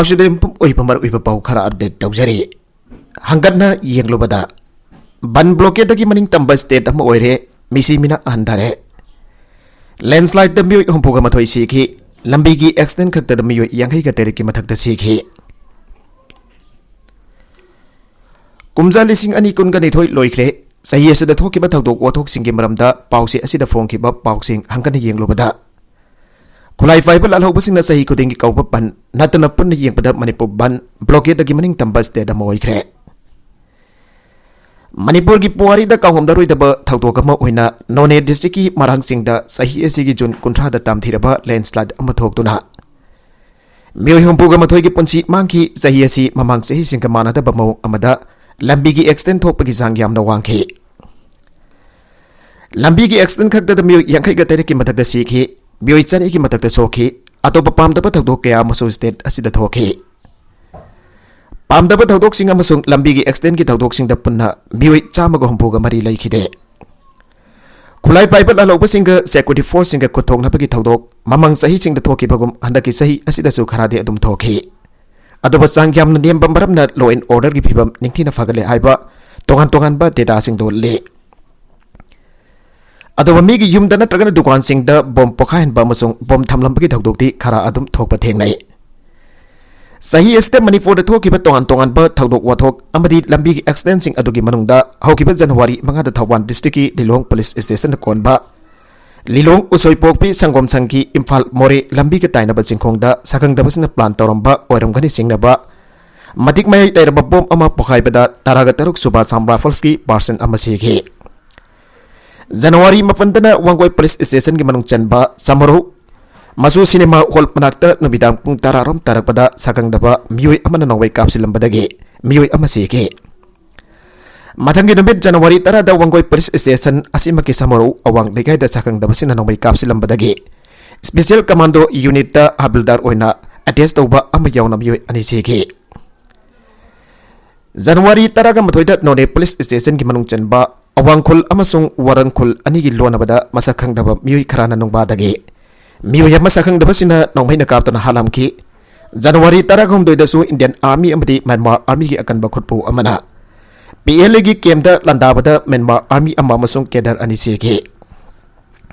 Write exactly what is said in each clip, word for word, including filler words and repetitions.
ꯑꯁꯤꯗ ꯌꯨꯝꯐꯝ ꯑꯣꯏꯕ ꯃꯔꯨꯑꯣꯏꯕ ꯄꯥꯎ ꯈꯔ ꯑꯞꯗꯦꯠ ꯇꯧꯖꯔꯤ꯫ ꯍꯪꯒꯠꯅ ꯌꯦꯡꯂꯨꯕꯗ ꯕꯟ ꯕ꯭ꯂꯣꯀꯦꯗꯒꯤ ꯃꯅꯤꯡ ꯇꯝꯕ ꯁ꯭ꯇꯦꯠ ꯑꯃ ꯑꯣꯏꯔꯦ꯫ ꯃꯤꯁꯤ ꯃꯤꯅ ꯍꯟꯊꯔꯦ꯫ ꯂꯦꯟꯁ꯭ꯂꯥꯏꯗꯇ ꯃꯤꯑꯣꯏ ꯍꯨꯝꯐꯨꯒ ꯃꯥꯊꯣꯏ ꯁꯤꯈꯤ꯫ ꯂꯝꯕꯤꯒꯤ ꯑꯦꯛꯁꯤꯗꯦꯟ ꯈꯛꯇꯗ ꯃꯤꯑꯣꯏ ꯌꯥꯡꯈꯩꯒ ꯇꯔꯦꯠꯀꯤ ꯃꯊꯛꯇ ꯁꯤꯈꯤ꯫ ꯀꯨꯝꯖꯥ ꯂꯤꯁꯤꯡ ꯑꯅꯤ ꯀꯨꯟꯒ ꯅꯤꯊꯣꯏ ꯂꯣꯏꯈ꯭ꯔꯦ꯫ ꯆꯍꯤ ꯑꯁꯤꯗ ꯊꯣꯛꯈꯤꯕ ꯊꯧꯗꯣꯛ ꯋꯥꯊꯣꯛꯁꯤꯡꯒꯤ ꯃꯔꯝꯗ ꯄꯥꯎꯆꯦ ꯑꯁꯤꯗ ꯐꯣꯡꯈꯤꯕ ꯄꯥꯎꯁꯤꯡ ꯍꯪꯒꯠꯅ ꯌꯦꯡꯂꯨꯕꯗ, ꯈꯨꯠꯂꯥꯏ ꯄꯥꯏꯕ ꯂꯥꯜꯍꯧꯕꯁꯤꯡꯅ ꯆꯍꯤ ꯈꯨꯗꯤꯡꯒꯤ ꯀꯧꯕ ꯕꯟ ꯅꯠꯇꯅ ꯄꯨꯟꯅ ꯌꯦꯡꯕꯗ ꯃꯅꯤꯄꯨꯔ ꯕꯟ ꯕ꯭ꯂꯣꯀꯦꯗꯒꯤ ꯃꯅꯤꯡ ꯇꯝꯕ ꯁ꯭ꯇꯦꯠ ꯑꯃ ꯑꯣꯏꯈ꯭ꯔꯦ꯫ ꯃꯅꯤꯄꯨꯔꯒꯤ ꯄꯨꯋꯥꯔꯤꯗ ꯀꯥꯎꯉꯝꯂꯔꯣꯏꯗꯕ ꯊꯧꯗꯣꯛ ꯑꯃ ꯑꯣꯏꯅ ꯅꯣꯅꯦ ꯗꯤꯁꯇ꯭ꯔꯤꯛꯀꯤ ꯃꯔꯥꯡꯁꯤꯡꯗ ꯆꯍꯤ ꯑꯁꯤꯒꯤ ꯖꯨꯟ ꯀꯨꯟꯊ꯭ꯔꯥꯗ ꯇꯝꯊꯤꯔꯕ ꯂꯦꯟꯁ꯭ꯂꯥꯏꯗ ꯑꯃ ꯊꯣꯛꯇꯨꯅ ꯃꯤꯑꯣꯏ ꯍꯨꯝꯐꯨꯒ ꯃꯥꯊꯣꯏꯒꯤ ꯄꯨꯟꯁꯤ ꯃꯥꯡꯈꯤ꯫ ꯆꯍꯤ ꯑꯁꯤ ꯃꯃꯥꯡ ꯆꯍꯤꯁꯤꯡꯒ ꯃꯥꯟꯅꯗꯕ ꯃꯑꯣꯡ ꯑꯃꯗ ꯂꯝꯕꯤꯒꯤ ꯑꯦꯛꯁꯤꯗꯦꯟ ꯊꯣꯛꯄꯒꯤ ꯆꯥꯡ ꯌꯥꯝꯅ ꯋꯥꯡꯈꯤ꯫ ꯂꯝꯕꯤꯒꯤ ꯑꯦꯛꯁꯤꯗꯦꯟ ꯈꯛꯇꯗ ꯃꯤꯑꯣꯏ ꯌꯥꯡꯈꯩꯒ ꯇꯔꯦꯠꯀꯤ ꯃꯊꯛꯇ ꯁꯤꯈꯤ, ꯃꯤꯑꯣꯏ ꯆꯅꯤꯒꯤ ꯃꯊꯛꯇ ꯁꯣꯛꯈꯤ꯫ ꯑꯇꯣꯞꯄ ꯄꯥꯝꯗꯕ ꯊꯧꯗꯣꯛ ꯀꯌꯥ ꯑꯃꯁꯨ ꯁ꯭ꯇꯦꯠ ꯑꯁꯤꯗ ꯊꯣꯛꯈꯤ꯫ ꯄꯥꯝꯗꯕ ꯊꯧꯗꯣꯛꯁꯤꯡ ꯑꯃꯁꯨꯡ ꯂꯝꯕꯤꯒꯤ ꯑꯦꯛꯁꯤꯗꯦꯟꯒꯤ ꯊꯧꯗꯣꯛꯁꯤꯡꯗ ꯄꯨꯟꯅ ꯃꯤꯑꯣꯏ ꯆꯥꯝꯃꯒ ꯍꯨꯝꯐꯨꯒ ꯃꯔꯤ ꯂꯩꯈꯤꯗꯦ꯫ ꯈꯨꯠꯂꯥꯏ ꯄꯥꯏꯕ ꯂꯥꯜꯍꯧꯕꯁꯤꯡꯒ ꯁꯦꯀ꯭ꯌꯨꯔꯤꯇꯤ ꯐꯣꯔꯁꯁꯤꯡꯒ ꯈꯨꯠꯊꯣꯛꯅꯕꯒꯤ ꯊꯧꯗꯣꯛ ꯃꯃꯥꯡ ꯆꯍꯤꯁꯤꯡꯗ ꯊꯣꯛꯈꯤꯕꯒꯨꯝ ꯍꯟꯗꯛꯀꯤ ꯆꯍꯤ ꯑꯁꯤꯗꯁꯨ ꯈꯔꯗꯤ ꯑꯗꯨꯝ ꯊꯣꯛꯈꯤ꯫ ꯑꯗꯨꯕꯨ ꯆꯥꯡ ꯌꯥꯝꯅ ꯅꯦꯝꯕ ꯃꯔꯝꯅ ꯂꯣ ꯑꯦꯟ ꯑꯣꯔꯗꯔꯒꯤ ꯐꯤꯕꯝ ꯅꯤꯡꯊꯤꯅ ꯐꯒꯠꯂꯦ ꯍꯥꯏꯕ ꯇꯣꯉꯥꯟ ꯇꯣꯉꯥꯟꯕ ꯗꯦꯇꯥꯁꯤꯡꯗ ꯎꯠꯂꯤ꯫ ꯑꯗꯨꯕꯨ ꯃꯤꯒꯤ ꯌꯨꯝꯗ ꯅꯠꯇ꯭ꯔꯒꯅ ꯗꯨꯀꯥꯟꯁꯤꯡꯗ ꯕꯣꯝ ꯄꯣꯈꯥꯏꯍꯟꯕ ꯑꯃꯁꯨꯡ ꯕꯣꯝ ꯊꯝꯂꯝꯕꯒꯤ ꯊꯧꯗꯣꯛꯇꯤ ꯈꯔ ꯑꯗꯨꯝ ꯊꯣꯛꯄ ꯊꯦꯡꯅꯩ꯫ ꯆꯍꯤ ꯑꯁꯤꯗ ꯃꯅꯤꯄꯨꯔꯗ ꯊꯣꯛꯈꯤꯕ ꯇꯣꯉꯥꯟ ꯇꯣꯉꯥꯟꯕ ꯊꯧꯗꯣꯛ ꯋꯥꯊꯣꯛ ꯑꯃꯗꯤ ꯂꯝꯕꯤꯒꯤ ꯑꯦꯛꯁꯤꯗꯦꯟꯁꯤꯡ ꯑꯗꯨꯒꯤ ꯃꯅꯨꯡꯗ ꯍꯧꯈꯤꯕ ꯖꯅꯋꯥꯔꯤ ꯃꯉꯥꯗ ꯊꯧꯕꯥꯜ ꯗꯤꯁꯇ꯭ꯔꯤꯛꯀꯤ ꯂꯤꯂꯣꯡ ꯄꯨꯂꯤꯁ ꯁ꯭ꯇꯦꯁꯟꯗ ꯀꯣꯟꯕ ꯂꯤꯂꯣꯡ ꯎꯁꯣꯏꯄꯣꯛꯄꯤ ꯁꯪꯒꯣꯝ ꯁꯪꯒꯤ ꯏꯝꯐꯥꯜ ꯃꯣꯔꯦ ꯂꯝꯕꯤꯒ ꯇꯥꯏꯅꯕ ꯆꯤꯡꯈꯣꯡꯗ ꯁꯛꯈꯪꯗꯕꯁꯤꯡꯅ ꯄ꯭ꯂꯥꯟ ꯇꯧꯔꯝꯕ ꯑꯣꯏꯔꯝꯒꯅꯤ ꯆꯤꯡꯅꯕ ꯃꯇꯤꯛ ꯃꯌꯥꯏ ꯂꯩꯔꯕ ꯕꯣꯝ ꯑꯃ ꯄꯣꯈꯥꯏꯕꯗ ꯇꯔꯥꯒ ꯇꯔꯨꯛ ꯁꯨꯕ ꯑꯁꯥꯝ ꯔꯥꯏꯐꯜꯁꯀꯤ ꯄꯥꯔꯁꯟ ꯑꯃ ꯁꯤꯈꯤ꯫ ꯖꯅꯋꯥꯔꯤ ꯃꯥꯄꯟꯗꯅ ꯋꯥꯡꯒꯣꯏ ꯄꯨꯂꯤꯁ ꯁ꯭ꯇꯦꯁꯟꯒꯤ ꯃꯅꯨꯡ ꯆꯟꯕ ꯁꯃꯔꯧ ꯃꯆꯨ ꯁꯤꯅꯦꯃꯥ ꯍꯣꯜ ꯃꯅꯥꯛꯇ ꯅꯨꯃꯤꯗꯥꯡ ꯄꯨꯡ ꯇꯔꯥꯔꯣꯝ ꯇꯥꯔꯛꯄꯗ ꯁꯛꯈꯪꯗꯕ ꯃꯤꯑꯣꯏ ꯑꯃꯅ ꯅꯣꯡꯃꯩ ꯀꯥꯞꯁꯤꯜꯂꯝꯕꯗꯒꯤ ꯃꯤꯑꯣꯏ ꯑꯃ ꯁꯤꯈꯤ꯫ ꯃꯊꯪꯒꯤ ꯅꯨꯃꯤꯠ ꯖꯅꯋꯥꯔꯤ ꯇꯔꯥꯗ ꯋꯥꯡꯒꯣꯏ ꯄꯨꯂꯤꯁ ꯁ꯭ꯇꯦꯁꯟ ꯑꯁꯤꯃꯛꯀꯤ ꯁꯃꯔꯧ ꯑꯋꯥꯡ ꯂꯩꯀꯥꯏꯗ ꯁꯛꯈꯪꯗꯕꯁꯤꯡꯅ ꯅꯣꯡꯃꯩ ꯀꯥꯞꯁꯤꯜꯂꯝꯕꯗꯒꯤ ꯁ꯭ꯄꯦꯁꯤꯌꯦꯜ ꯀꯃꯥꯟꯗꯣ ꯌꯨꯅꯤꯠꯇ ꯍꯕꯤꯜꯗꯥꯔ ꯑꯣꯏꯅ ꯑꯦꯇꯦꯆ ꯇꯧꯕ ꯑꯃ ꯌꯥꯎꯅ ꯃꯤꯑꯣꯏ ꯑꯅꯤ ꯁꯤꯈꯤ꯫ ꯖꯅꯋꯥꯔꯤ ꯇꯔꯥꯒ ꯃꯥꯊꯣꯏꯗ ꯅꯣꯅꯦ ꯄꯨꯂꯤꯁ ꯁ꯭ꯇꯦꯁꯟꯒꯤ ꯃꯅꯨꯡ ꯆꯟꯕ ꯑꯋꯥꯡꯈꯨꯜ ꯑꯃꯁꯨꯡ ꯋꯥꯔꯪꯈꯨꯜ ꯑꯅꯤꯒꯤ ꯂꯣꯟꯅꯕꯗ ꯃꯁꯛ ꯈꯪꯗꯕ ꯃꯤꯑꯣꯏ ꯈꯔꯅ ꯅꯨꯡꯕꯥꯗꯒꯤ ꯃꯤꯑꯣꯏ ꯑꯃ ꯁꯛꯈꯪꯗꯕꯁꯤꯡꯅ ꯅꯣꯡꯃꯩꯅ ꯀꯥꯞꯇꯨꯅ ꯍꯥꯠꯂꯝꯈꯤ꯫ ꯖꯅꯋꯥꯔꯤ ꯇꯔꯥꯍꯨꯝꯗꯣꯏꯗꯁꯨ Indian Army ꯑꯃꯗꯤ Myanmar Armyꯒꯤ ꯑꯀꯟꯕ ꯈꯨꯠꯄꯨ ꯑꯃꯅ P L Aꯒꯤ campꯇ ꯂꯥꯟꯗꯥꯕꯗ Myanmar Army ꯑꯃ ꯑꯃꯁꯨꯡ cadre ꯑꯅꯤ ꯁꯤꯈꯤ꯫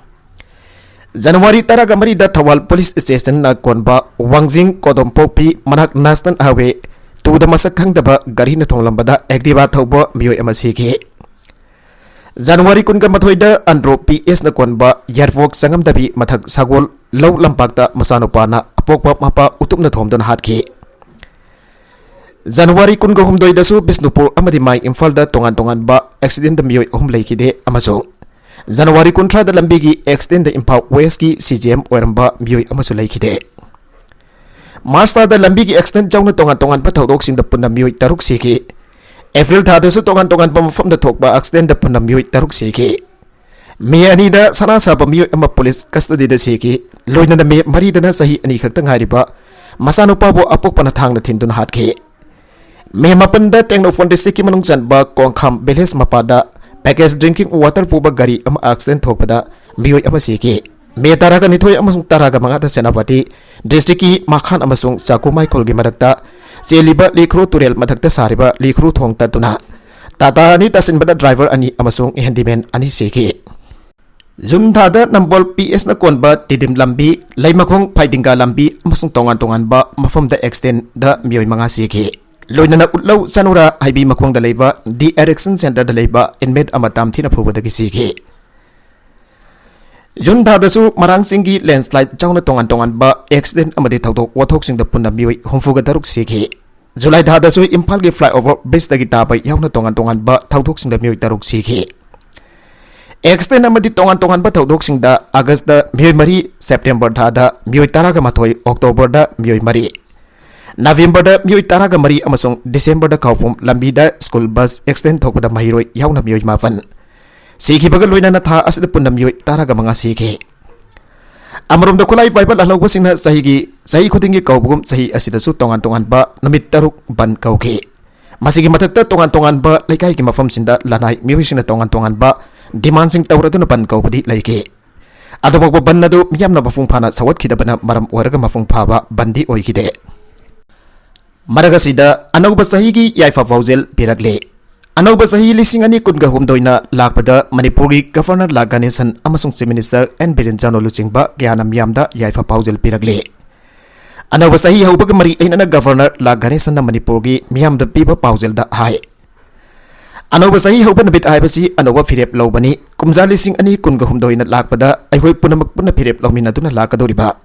ꯖꯅꯋꯥꯔꯤ ꯇꯔꯥꯃꯔꯤꯗ ꯊꯧꯕꯥꯜ police stationꯅ ꯀꯣꯟꯕ ꯋꯥꯡꯖꯤꯡ ꯀꯣꯗꯣꯝꯄꯣꯛꯄꯤ ꯃꯅꯥꯛ National Highway twoꯗ ꯃꯁꯛ ꯈꯪꯗꯕ ꯒꯥꯔꯤꯅ ꯊꯣꯝꯂꯝꯕꯗ Activa ꯊꯧꯕ ꯃꯤꯑꯣꯏ ꯑꯃ ꯁꯤꯈꯤ꯫ ꯖꯅꯋꯥꯔꯤ ꯀꯨꯟꯃꯥꯊꯣꯏꯗ ꯑꯟꯗ꯭ꯔꯣ P Sꯅ ꯀꯣꯟꯕ ꯌꯥꯏꯔꯤꯄꯣꯛ ꯆꯪꯉꯝꯗꯕꯤ ꯃꯊꯛ ꯁꯒꯣꯜ ꯂꯧ ꯂꯝꯄꯥꯛꯇ ꯃꯆꯥꯅꯨꯄꯥꯅ ꯑꯄꯣꯛꯄ ꯃꯄꯥ ꯎꯇꯨꯞꯅ ꯊꯣꯝꯗꯨꯅ ꯍꯥꯠꯈꯤ꯫ ꯖꯅꯋꯥꯔꯤ ꯀꯨꯟꯍꯨꯝꯗꯣꯏꯗꯁꯨ ꯕꯤꯁꯅꯨꯄꯨꯔ ꯑꯃꯗꯤ ꯃꯌꯥꯏ ꯏꯝꯐꯥꯜꯗ ꯇꯣꯉꯥꯟ ꯇꯣꯉꯥꯟꯕ accidentꯇ ꯃꯤꯑꯣꯏ ꯑꯍꯨꯝ ꯂꯩꯈꯤꯗꯦ ꯑꯃꯁꯨꯡ ꯖꯅꯋꯥꯔꯤ ꯀꯨꯟꯊ꯭ꯔꯥꯗ ꯂꯝꯕꯤꯒꯤ accidentꯇ ꯏꯝꯐꯥꯜ Westꯀꯤ C G M ꯑꯣꯏꯔꯝꯕ ꯃꯤꯑꯣꯏ ꯑꯃꯁꯨ ꯂꯩꯈꯤꯗꯦ꯫ ꯃꯥꯔꯆ ꯊꯥꯗ ꯂꯝꯕꯤꯒꯤ accident ꯌꯥꯎꯅ ꯇꯣꯉꯥꯟ ꯇꯣꯉꯥꯟꯕ ꯊꯧꯗꯣꯛꯁꯤꯡꯗ ꯄꯨꯟꯅ ꯃꯤꯑꯣꯏ ꯇꯔꯨꯛ ꯁꯤꯈꯤ꯫ ꯑꯦꯄ꯭ꯔꯤꯜ ꯊꯥꯗꯁꯨ ꯇꯣꯉꯥꯟ ꯇꯣꯉꯥꯟꯕ ꯃꯐꯝꯗ ꯊꯣꯛꯄ accidentꯇ ꯄꯨꯟꯅ ꯃꯤꯑꯣꯏ ꯇꯔꯨꯛ ꯁꯤꯈꯤ꯫ ꯃꯦ ꯑꯅꯤꯗ ꯁꯅꯥ ꯁꯥꯕ ꯃꯤꯑꯣꯏ ꯑꯃ police custodyꯗ ꯁꯤꯈꯤ꯫ ꯂꯣꯏꯅꯅ ꯃꯦ ꯃꯔꯤꯗꯅ ꯆꯍꯤ ꯑꯅꯤ ꯈꯛꯇ ꯉꯥꯏꯔꯤꯕ ꯃꯆꯥꯅꯨꯄꯥꯕꯨ ꯑꯄꯣꯛꯄꯅ ꯊꯥꯡꯅ ꯊꯤꯟꯗꯨꯅ ꯍꯥꯠꯈꯤ꯫ ꯃꯦ ꯃꯥꯄꯟꯗ ꯇꯦꯡꯅꯧꯄꯜ districtꯀꯤ ꯃꯅꯨꯡ ꯆꯟꯕ ꯀꯣꯡꯈꯥꯝ village ꯃꯄꯥꯗ package drinking water ꯄꯨꯕ ꯒꯥꯔꯤ ꯑꯃ accident ꯊꯣꯛꯄꯗ ꯃꯤꯑꯣꯏ ꯑꯃ ꯁꯤꯈꯤ꯫ ꯃꯦ ꯇꯔꯥꯅꯤꯊꯣꯏ ꯑꯃꯁꯨꯡ ꯇꯔꯥꯃꯉꯥꯗ ꯁꯦꯅꯥꯄꯇꯤ districtꯀꯤ ꯃꯈꯥꯟ ꯑꯃꯁꯨꯡ ꯆꯥꯀꯨꯃꯥꯏꯈꯣꯜꯒꯤ ꯃꯔꯛꯇ ꯆꯦꯜꯂꯤꯕ ꯂꯤꯈ꯭ꯔꯨ ꯇꯨꯔꯦꯜ ꯃꯊꯛꯇ ꯁꯥꯔꯤꯕ ꯂꯤꯈ꯭ꯔꯨ ꯊꯣꯡ ꯇꯠꯇꯨꯅ ꯇꯥꯇꯥ ꯑꯅꯤ ꯇꯥꯁꯤꯟꯕꯗ driver ꯑꯅꯤ ꯑꯃꯁꯨꯡ handyman ꯑꯅꯤ ꯁꯤꯈꯤ꯫ ꯖꯨꯟ ꯊꯥꯗ ꯅꯝꯕꯣꯜ P Sꯅ ꯀꯣꯟꯕ ꯇꯤꯗꯤꯝ ꯂꯝꯕꯤ, ꯂꯩꯃꯈꯣꯡ ꯐꯥꯏꯗꯤꯡꯒꯥ ꯂꯝꯕꯤ ꯑꯃꯁꯨꯡ ꯇꯣꯉꯥꯟ ꯇꯣꯉꯥꯟꯕ ꯃꯐꯝꯗ accidentꯗ ꯃꯤꯑꯣꯏ ꯃꯉꯥ ꯁꯤꯈꯤ꯫ ꯂꯣꯏꯅꯅ ꯎꯠꯂꯧ ꯆꯅꯨꯔꯥ ꯍꯥꯏꯕꯤ ꯃꯈꯣꯡꯗ ꯂꯩꯕ de-addiction centreꯗ ꯂꯩꯕ inmate ꯑꯃ ꯇꯥꯝꯊꯤꯅ ꯐꯨꯕꯗꯒꯤ ꯁꯤꯈꯤ꯫ ꯖꯨꯟ ꯊꯥꯗꯁꯨ ꯃꯔꯥꯡ ꯆꯤꯡꯒꯤ landslide ꯌꯥꯎꯅ ꯇꯣꯉꯥꯟ ꯇꯣꯉꯥꯟꯕ accident ꯑꯃꯗꯤ ꯊꯧꯗꯣꯛ ꯋꯥꯊꯣꯛꯁꯤꯡꯗ ꯄꯨꯟꯅ ꯃꯤꯑꯣꯏ ꯍꯨꯝꯐꯨꯒ ꯇꯔꯨꯛ ꯁꯤꯈꯤ꯫ ꯖꯨꯂꯥꯏ ꯊꯥꯗꯁꯨ ꯏꯝꯐꯥꯜꯒꯤ flyover bridgeꯇꯒꯤ ꯇꯥꯕ ꯌꯥꯎꯅ ꯇꯣꯉꯥꯟ ꯇꯣꯉꯥꯟꯕ ꯊꯧꯗꯣꯛꯁꯤꯡꯗ ꯃꯤꯑꯣꯏ ꯇꯔꯨꯛ ꯁꯤꯈꯤ꯫ Accident ꯑꯃꯗꯤ ꯇꯣꯉꯥꯟ ꯇꯣꯉꯥꯟꯕ ꯊꯧꯗꯣꯛꯁꯤꯡꯗ ꯑꯥꯒꯁꯇ ꯃꯤꯑꯣꯏ ꯃꯔꯤ, ꯁꯦꯞꯇꯦꯝꯕꯔ ꯊꯥꯗ ꯃꯤꯑꯣꯏ ꯇꯔꯥꯃꯥꯊꯣꯏ, ꯑꯣꯛꯇꯣꯕꯔꯗ ꯃꯤꯑꯣꯏ ꯃꯔꯤ, ꯅꯕꯦꯝꯕꯔꯗ ꯃꯤꯑꯣꯏ ꯇꯔꯥꯃꯔꯤ ꯑꯃꯁꯨꯡ ꯗꯤꯁꯦꯝꯕꯔꯗ ꯈꯥꯎꯄꯨꯝ ꯂꯝꯕꯤꯗ school bus accident ꯊꯣꯛꯄꯗ ꯃꯍꯩꯔꯣꯏ ꯌꯥꯎꯅ ꯃꯤꯑꯣꯏ ꯃꯥꯄꯟ ꯁꯤꯈꯤꯕꯒ ꯂꯣꯏꯅꯅ ꯊꯥ ꯑꯁꯤꯗ ꯄꯨꯟꯅ ꯃꯤꯑꯣꯏ ꯇꯔꯥꯃꯉꯥ ꯁꯤꯈꯤ꯫ ꯑꯃꯔꯣꯝꯗ ꯈꯨꯠꯂꯥꯏ ꯄꯥꯏꯕ ꯂꯥꯜꯍꯧꯕꯁꯤꯡꯅ ꯆꯍꯤꯒꯤ, ꯆꯍꯤ ꯈꯨꯗꯤꯡꯒꯤ ꯀꯧꯕꯒꯨꯝ ꯆꯍꯤ ꯑꯁꯤꯗꯁꯨ ꯇꯣꯉꯥꯟ ꯇꯣꯉꯥꯟꯕ ꯅꯨꯃꯤꯠ ꯇꯔꯨꯛ ꯕꯟ ꯀꯧꯈꯤ꯫ ꯃꯁꯤꯒꯤ ꯃꯊꯛꯇ ꯇꯣꯉꯥꯟ ꯇꯣꯉꯥꯟꯕ ꯂꯩꯀꯥꯏꯒꯤ ꯃꯐꯝꯁꯤꯡꯗ ꯂꯅꯥꯏ ꯃꯤꯑꯣꯏꯁꯤꯡꯅ ꯇꯣꯉꯥꯟ ꯇꯣꯉꯥꯟꯕ demandꯁꯤꯡ ꯇꯧꯔꯗꯨꯅ ꯕꯟ ꯀꯧꯕꯗꯤ ꯂꯩꯈꯤ꯫ ꯑꯗꯨꯐꯥꯎꯕ ꯕꯟ ꯑꯗꯨ ꯃꯤꯌꯥꯝꯅ ꯃꯄꯨꯡ ꯐꯥꯅ ꯁꯧꯒꯠꯈꯤꯗꯕꯅ ꯃꯔꯝ ꯑꯣꯏꯔꯒ ꯃꯄꯨꯡ ꯐꯥꯕ ꯕꯟꯗꯤ ꯑꯣꯏꯈꯤꯗꯦ꯫ ꯃꯔꯛ ꯑꯁꯤꯗ ꯑꯅꯧꯕ ꯆꯍꯤꯒꯤ ꯌꯥꯏꯐ ꯄꯥꯎꯖꯦꯜ ꯄꯤꯔꯛꯂꯤ꯫ ꯑꯅꯧꯕ ꯆꯍꯤ ꯂꯤꯁꯤꯡ ꯑꯅꯤ ꯀꯨꯟꯒ ꯍꯨꯝꯗꯣꯏꯅ ꯂꯥꯛꯄꯗ ꯃꯅꯤꯄꯨꯔꯒꯤ Governor ꯂꯥ ꯒꯅꯦꯁꯟ ꯑꯃꯁꯨꯡ Chief Minister ꯑꯦꯟ ꯕꯤꯔꯦꯟ ꯖꯥꯅꯣ ꯂꯨꯆꯤꯡꯕ ꯀꯌꯥꯅ ꯃꯤꯌꯥꯝꯗ ꯌꯥꯏꯐ ꯄꯥꯎꯖꯦꯜ ꯄꯤꯔꯛꯂꯤ꯫ ꯑꯅꯧꯕ ꯆꯍꯤ ꯍꯧꯕꯒ ꯃꯔꯤ ꯂꯩꯅꯅ Governor ꯂꯥ ꯒꯅꯦꯁꯟꯅ ꯃꯅꯤꯄꯨꯔꯒꯤ ꯃꯤꯌꯥꯝꯗ ꯄꯤꯕ ꯄꯥꯎꯖꯦꯜꯗ ꯍꯥꯏ, ꯑꯅꯧꯕ ꯆꯍꯤ ꯍꯧꯕ ꯅꯨꯃꯤꯠ ꯍꯥꯏꯕꯁꯤ ꯑꯅꯧꯕ ꯐꯤꯔꯦꯞ ꯂꯧꯕꯅꯤ꯫ ꯀꯨꯝꯖꯥ ꯂꯤꯁꯤꯡ ꯑꯅꯤ ꯀꯨꯟꯒ ꯍꯨꯝꯗꯣꯏꯅ ꯂꯥꯛꯄꯗ ꯑꯩꯈꯣꯏ ꯄꯨꯝꯅꯃꯛ ꯄꯨꯟꯅ ꯐꯤꯔꯦꯞ ꯂꯧꯃꯤꯟꯅꯗꯨꯅ ꯂꯥꯛꯀꯗꯧꯔꯤꯕ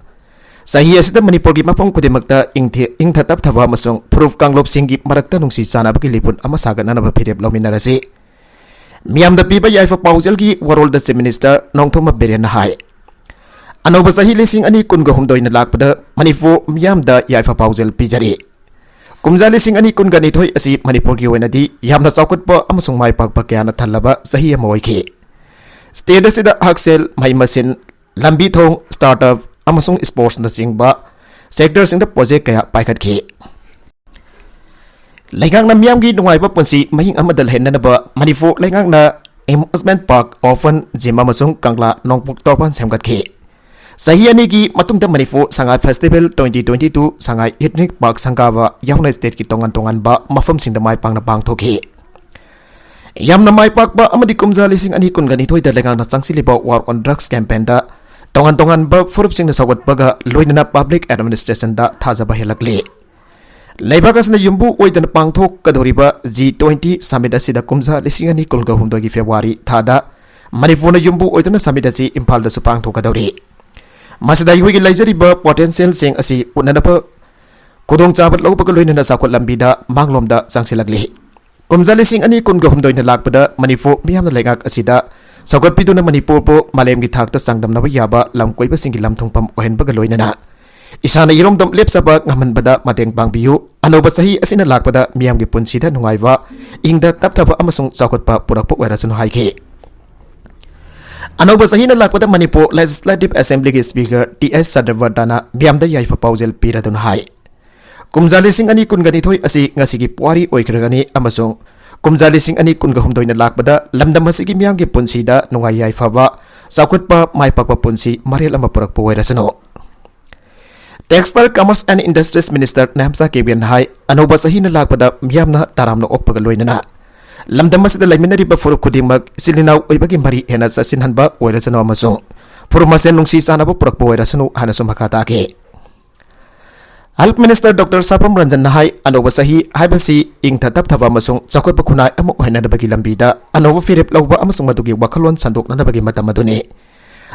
ꯆꯍꯤ ꯑꯁꯤꯗ ꯃꯅꯤꯄꯨꯔꯒꯤ ꯃꯐꯝ ꯈꯨꯗꯤꯡꯃꯛꯇ ꯏꯪꯊ-, ꯏꯪꯊ ꯇꯞꯊꯕ ꯑꯃꯁꯨꯡ ꯐꯨꯔꯨꯞ ꯀꯥꯡꯂꯨꯞꯁꯤꯡꯒꯤ ꯃꯔꯛꯇ ꯅꯨꯡꯁꯤ ꯆꯥꯟꯅꯕꯒꯤ ꯂꯤꯄꯨꯟ ꯑꯃ ꯁꯥꯒꯠꯅꯅꯕ ꯐꯤꯔꯦꯞ ꯂꯧꯃꯤꯟꯅꯔꯁꯤ꯫ ꯃꯤꯌꯥꯝꯗ ꯄꯤꯕ ꯌꯥꯏꯐ ꯄꯥꯎꯖꯦꯜꯒꯤ ꯋꯥꯔꯣꯜꯗ Chief Minister ꯅꯣꯡꯊꯣꯝꯕꯝ ꯕꯤꯔꯦꯟꯅ ꯍꯥꯏ, ꯑꯅꯧꯕ ꯆꯍꯤ ꯂꯤꯁꯤꯡ ꯑꯅꯤ ꯀꯨꯟꯒ ꯍꯨꯝꯗꯣꯏꯅ ꯂꯥꯛꯄꯗ ꯃꯅꯤꯄꯨꯔ ꯃꯤꯌꯥꯝꯗ ꯌꯥꯏꯐ ꯄꯥꯎꯖꯦꯜ ꯄꯤꯖꯔꯤ꯫ ꯀꯨꯝꯖꯥ ꯂꯤꯁꯤꯡ ꯑꯅꯤ ꯀꯨꯟꯒ ꯅꯤꯊꯣꯏ ꯑꯁꯤ ꯃꯅꯤꯄꯨꯔꯒꯤ ꯑꯣꯏꯅꯗꯤ ꯌꯥꯝꯅ ꯆꯥꯎꯈꯠꯄ ꯑꯃꯁꯨꯡ ꯃꯥꯏ ꯄꯥꯛꯄ ꯀꯌꯥꯅ ꯊꯜꯂꯕ ꯆꯍꯤ ꯑꯃ ꯑꯣꯏꯈꯤ꯫ State ꯑꯁꯤꯗ ꯍꯛꯁꯦꯜ, ꯃꯍꯩ ꯃꯁꯤꯡ, ꯂꯝꯕꯤ ꯊꯣꯡ, startup ꯑꯃꯁꯨꯡ sportsꯅꯆꯤꯡꯕ sectorꯁꯤꯡꯗ project ꯀꯌꯥ ꯄꯥꯏꯈꯠꯈꯤ꯫ ꯂꯩꯉꯥꯛꯅ ꯃꯤꯌꯥꯝꯒꯤ ꯅꯨꯡꯉꯥꯏꯕ ꯄꯨꯟꯁꯤ ꯃꯍꯤꯡ ꯑꯃꯗ ꯂꯩꯍꯟꯅꯅꯕ ꯃꯅꯤꯄꯨꯔ ꯂꯩꯉꯥꯛꯅ Amusement Park, Open Gym ꯑꯃꯁꯨꯡ ꯀꯪꯂꯥ ꯅꯣꯡꯄꯣꯛ ꯇꯣꯔꯕꯥꯟ ꯁꯦꯝꯒꯠꯈꯤ꯫ ꯆꯍꯤ ꯑꯅꯤꯒꯤ ꯃꯇꯨꯡꯗ Manipur Sangai Festival twenty twenty two ꯁꯉꯥꯏ Ethnic Park ꯁꯪꯒꯥꯕ ꯌꯥꯎꯅ stateꯀꯤ ꯇꯣꯉꯥꯟ ꯇꯣꯉꯥꯟꯕ ꯃꯐꯝꯁꯤꯡꯗ ꯃꯥꯏ ꯄꯥꯛꯅ ꯄꯥꯡꯊꯣꯛꯈꯤ꯫ ꯌꯥꯝꯅ ꯃꯥꯏ ꯄꯥꯛꯄ ꯑꯃꯗꯤ ꯀꯨꯝꯖꯥ ꯂꯤꯁꯤꯡ ꯑꯅꯤ ꯀꯨꯟꯒ ꯅꯤꯊꯣꯏꯗ ꯂꯩꯉꯥꯛꯅ ꯆꯪꯁꯤꯜꯂꯤꯕ War on Drugs campaignꯗ ꯇꯣꯉꯥꯟ ꯇꯣꯉꯥꯟꯕ ꯐꯨꯔꯨꯞꯁꯤꯡꯅ ꯁꯧꯒꯠꯄꯒ ꯂꯣꯏꯅꯅ public administrationꯗ ꯊꯥꯖꯕ ꯍꯦꯜꯂꯛꯂꯤ꯫ ꯂꯩꯕꯥꯛ ꯑꯁꯤꯅ ꯌꯨꯝꯕꯨ ꯑꯣꯏꯗꯨꯅ ꯄꯥꯡꯊꯣꯛꯀꯗꯧꯔꯤꯕ G twenty summit ꯑꯁꯤꯗ ꯀꯨꯝꯖꯥ ꯂꯤꯁꯤꯡ ꯑꯅꯤ ꯀꯨꯟꯒ ꯍꯨꯝꯗꯣꯏꯒꯤ February ꯊꯥꯗ ꯃꯅꯤꯄꯨꯔꯅ ꯌꯨꯝꯕꯨ ꯑꯣꯏꯗꯨꯅ summit ꯑꯁꯤ ꯏꯝꯐꯥꯜꯗꯁꯨ ꯄꯥꯡꯊꯣꯛꯀꯗꯧꯔꯤ꯫ ꯃꯁꯤꯗ ꯑꯩꯈꯣꯏꯒꯤ ꯂꯩꯖꯔꯤꯕ potentialꯁꯤꯡ ꯑꯁꯤ ꯎꯠꯅꯅꯕ ꯈꯨꯗꯣꯡꯆꯥꯕ ꯂꯧꯕꯒ ꯂꯣꯏꯅꯅ ꯆꯥꯎꯈꯠ ꯂꯝꯕꯤꯗ ꯃꯥꯡꯂꯣꯝꯗ ꯆꯪꯁꯤꯜꯂꯛꯂꯤ꯫ ꯀꯨꯝꯖꯥ ꯂꯤꯁꯤꯡ ꯑꯅꯤ ꯀꯨꯟꯒ ꯍꯨꯝꯗꯣꯏꯅ ꯂꯥꯛꯄꯗ ꯃꯅꯤꯄꯨꯔ ꯃꯤꯌꯥꯝꯅ ꯂꯩꯉꯥꯛ ꯑꯁꯤꯗ ꯁꯧꯒꯠꯄꯤꯗꯨꯅ ꯃꯅꯤꯄꯨꯔꯕꯨ ꯃꯥꯂꯦꯝꯒꯤ ꯊꯥꯛꯇ ꯆꯥꯡꯗꯝꯅꯕ ꯌꯥꯕ ꯂꯝ ꯀꯣꯏꯕꯁꯤꯡꯒꯤ ꯂꯝ ꯊꯨꯡꯐꯝ ꯑꯣꯏꯍꯟꯕꯒ ꯂꯣꯏꯅꯅ ꯏꯁꯥꯅ ꯏꯔꯣꯝꯗꯣꯝ ꯂꯦꯞꯆꯕ ꯉꯝꯍꯟꯕꯗ ꯃꯇꯦꯡ ꯄꯥꯡꯕꯤꯌꯨ꯫ ꯑꯅꯧꯕ ꯆꯍꯤ ꯑꯁꯤꯅ ꯂꯥꯛꯄꯗ ꯃꯤꯌꯥꯝꯒꯤ ꯄꯨꯟꯁꯤꯗ ꯅꯨꯡꯉꯥꯏꯕ, ꯏꯪꯗ ꯇꯞꯊꯕ ꯑꯃꯁꯨꯡ ꯆꯥꯎꯈꯠꯄ ꯄꯨꯔꯛꯄ ꯑꯣꯏꯔꯁꯅꯨ ꯍꯥꯏꯈꯤ꯫ ꯑꯅꯧꯕ ꯆꯍꯤꯅ ꯂꯥꯛꯄꯗ ꯃꯅꯤꯄꯨꯔ Legislative Assemblyꯒꯤ Speaker ꯇꯤ ꯑꯩꯆ ꯁꯇ꯭ꯌꯕ꯭ꯔꯇꯅ ꯃꯤꯌꯥꯝꯗ ꯌꯥꯏꯐ ꯄꯥꯎꯖꯦꯜ ꯄꯤꯔꯗꯨꯅ ꯍꯥꯏ, ꯀꯨꯝꯖꯥ ꯂꯤꯁꯤꯡ ꯑꯅꯤ ꯀꯨꯟꯒ ꯅꯤꯊꯣꯏ ꯑꯁꯤ ꯉꯁꯤꯒꯤ ꯄꯨꯋꯥꯔꯤ ꯑꯣꯏꯈ꯭ꯔꯒꯅꯤ ꯑꯃꯁꯨꯡ ꯀꯨꯝꯖꯥ ꯂꯤꯁꯤꯡ ꯑꯅꯤ ꯀꯨꯟꯒ ꯍꯨꯝꯗꯣꯏꯅ ꯂꯥꯛꯄꯗ ꯂꯝꯗꯝ ꯑꯁꯤꯒꯤ ꯃꯤꯌꯥꯝꯒꯤ ꯄꯨꯟꯁꯤꯗ ꯅꯨꯡꯉꯥꯏ ꯌꯥꯏꯐꯕ, ꯆꯥꯎꯈꯠꯄ, ꯃꯥꯏ ꯄꯥꯛꯄ ꯄꯨꯟꯁꯤ ꯃꯔꯦꯜ ꯑꯃ ꯄꯨꯔꯛꯄ ꯑꯣꯏꯔꯁꯅꯨ꯫ Textile, Commerce and Industries Minister Nemcha Kipgen ꯍꯥꯏ, ꯑꯅꯧꯕ ꯆꯍꯤꯅ ꯂꯥꯛꯄꯗ ꯃꯤꯌꯥꯝꯅ ꯇꯔꯥꯝꯅ ꯑꯣꯛꯄꯒ ꯂꯣꯏꯅꯅ ꯂꯝꯗꯝ ꯑꯁꯤꯗ ꯂꯩꯃꯤꯟꯅꯔꯤꯕ ꯐꯨꯔꯨꯞ ꯈꯨꯗꯤꯡꯃꯛ ꯏꯆꯤꯜ ꯏꯅꯥꯎ ꯑꯣꯏꯕꯒꯤ ꯃꯔꯤ ꯍꯦꯟꯅ ꯆꯠꯁꯤꯟꯍꯟꯕ ꯑꯣꯏꯔꯁꯅꯨ ꯑꯃꯁꯨꯡ ꯐꯨꯔꯨꯞ ꯃꯁꯦꯟ ꯅꯨꯡꯁꯤ ꯆꯥꯟꯅꯕ ꯄꯨꯔꯛꯄ ꯑꯣꯏꯔꯁꯅꯨ ꯍꯥꯏꯅꯁꯨ ꯃꯈꯥ ꯇꯥꯈꯤ꯫ Health Minister Doctor ꯁꯥꯄꯝ ꯔꯟꯖꯟꯅ ꯍꯥꯏ, ꯑꯅꯧꯕ ꯆꯍꯤ ꯍꯥꯏꯕꯁꯤ ꯏꯪꯊ ꯇꯞꯊꯕ ꯑꯃꯁꯨꯡ ꯆꯥꯎꯈꯠꯄ ꯈꯨꯟꯅꯥꯏ ꯑꯃ ꯑꯣꯏꯍꯟꯅꯕꯒꯤ ꯂꯝꯕꯤꯗ ꯑꯅꯧꯕ ꯐꯤꯔꯦꯞ ꯂꯧꯕ ꯑꯃꯁꯨꯡ ꯃꯗꯨꯒꯤ ꯋꯥꯈꯜꯂꯣꯟ ꯁꯟꯗꯣꯛꯅꯅꯕꯒꯤ ꯃꯇꯝ ꯑꯗꯨꯅꯤ꯫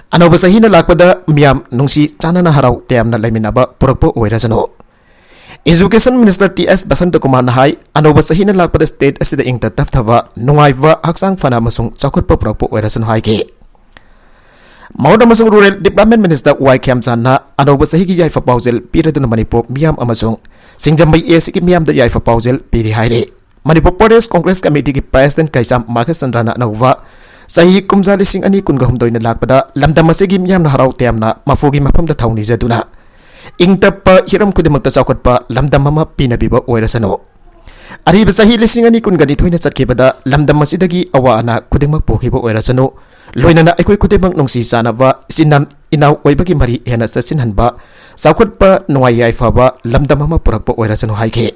ꯑꯅꯧꯕ ꯆꯍꯤꯅ ꯂꯥꯛꯄꯗ ꯃꯤꯌꯥꯝ ꯅꯨꯡꯁꯤ ꯆꯥꯟꯅꯅ ꯍꯔꯥꯎ ꯇꯌꯥꯝꯅ ꯂꯩꯃꯤꯟꯅꯕ ꯄꯨꯔꯛꯄ ꯑꯣꯏꯔꯁꯅꯨ꯫ Education Minister ꯇꯤ ꯑꯦꯁ ꯕꯁꯟꯇ ꯀꯨꯃꯥꯔꯅ ꯍꯥꯏ, ꯑꯅꯧꯕ ꯆꯍꯤꯅ ꯂꯥꯛꯄꯗ state ꯑꯁꯤꯗ ꯏꯪꯇ ꯇꯞꯊꯕ, ꯅꯨꯡꯉꯥꯏꯕ, ꯍꯛꯆꯥꯡ ꯐꯅ ꯑꯃꯁꯨꯡ ꯆꯥꯎꯈꯠꯄ ꯄꯨꯔꯛꯄ ꯑꯣꯏꯔꯁꯅꯨ ꯍꯥꯏꯈꯤ꯫ Mount ꯑꯃꯁꯨꯡ Rural Development Minister ꯋꯥꯏ ꯈꯦꯝꯆꯥꯟꯅ ꯑꯅꯧꯕ ꯆꯍꯤꯒꯤ ꯌꯥꯏꯐ ꯄꯥꯎꯖꯦꯜ ꯄꯤꯔꯗꯨꯅ ꯃꯅꯤꯄꯨꯔ ꯃꯤꯌꯥꯝ ꯑꯃꯁꯨꯡ ꯁꯤꯡꯖꯃꯩ ꯑꯦ ꯁꯤꯒꯤ ꯃꯤꯌꯥꯝꯗ ꯌꯥꯏꯐ ꯄꯥꯎꯖꯦꯜ ꯄꯤꯔꯤ ꯍꯥꯏꯔꯤ꯫ ꯃꯅꯤꯄꯨꯔ ꯄ꯭ꯔꯗꯦꯁ ꯀꯣꯡꯒ꯭ꯔꯦꯁ ꯀꯃꯤꯇꯤꯒꯤ President ꯀꯩꯁꯥꯝ ꯃꯥꯈꯦꯁ ꯆꯟꯗ꯭ꯔꯅ ꯑꯅꯧꯕ ꯆꯍꯤ ꯀꯨꯝꯖꯥ ꯂꯤꯁꯤꯡ ꯑꯅꯤ ꯀꯨꯟꯒ ꯍꯨꯝꯗꯣꯏꯅ ꯂꯥꯛꯄꯗ ꯂꯝꯗꯝ ꯑꯁꯤꯒꯤ ꯃꯤꯌꯥꯝꯅ ꯍꯔꯥꯎ ꯇꯌꯥꯝꯅ ꯃꯐꯨꯒꯤ ꯃꯐꯝꯗ ꯊꯧꯅꯤꯖꯗꯨꯅ ꯏꯪ ꯇꯞꯄ ꯍꯤꯔꯝ ꯈꯨꯗꯤꯡꯃꯛꯇ ꯆꯥꯎꯈꯠꯄ ꯂꯝꯗꯝ ꯑꯃ ꯄꯤꯅꯕꯤꯕ ꯑꯣꯏꯔꯁꯅꯨ꯫ ꯑꯔꯤꯕ ꯆꯍꯤ ꯂꯤꯁꯤꯡ ꯑꯅꯤ ꯀꯨꯟꯒ ꯅꯤꯊꯣꯏꯅ ꯆꯠꯈꯤꯕꯗ ꯂꯝꯗꯝ ꯑꯁꯤꯗꯒꯤ ꯑꯋꯥ ꯑꯅꯥ ꯈꯨꯗꯤꯡꯃꯛ ꯄꯣꯛꯈꯤꯕ ꯑꯣꯏꯔꯁꯅꯨ, ꯂꯣꯏꯅꯅ ꯑꯩꯈꯣꯏ ꯈꯨꯗꯤꯡꯃꯛ ꯅꯨꯡꯁꯤ ꯆꯥꯟꯅꯕ, ꯏꯆꯤꯟ ꯏꯅꯥꯎ ꯑꯣꯏꯕꯒꯤ ꯃꯔꯤ ꯍꯦꯟꯅ ꯆꯠꯁꯤꯟꯍꯟꯕ, ꯆꯥꯎꯈꯠꯄ, ꯅꯨꯡꯉꯥꯏ ꯌꯥꯏꯐꯕ ꯂꯝꯗꯝ ꯑꯃ ꯄꯨꯔꯛꯄ ꯑꯣꯏꯔꯁꯅꯨ ꯍꯥꯏꯈꯤ꯫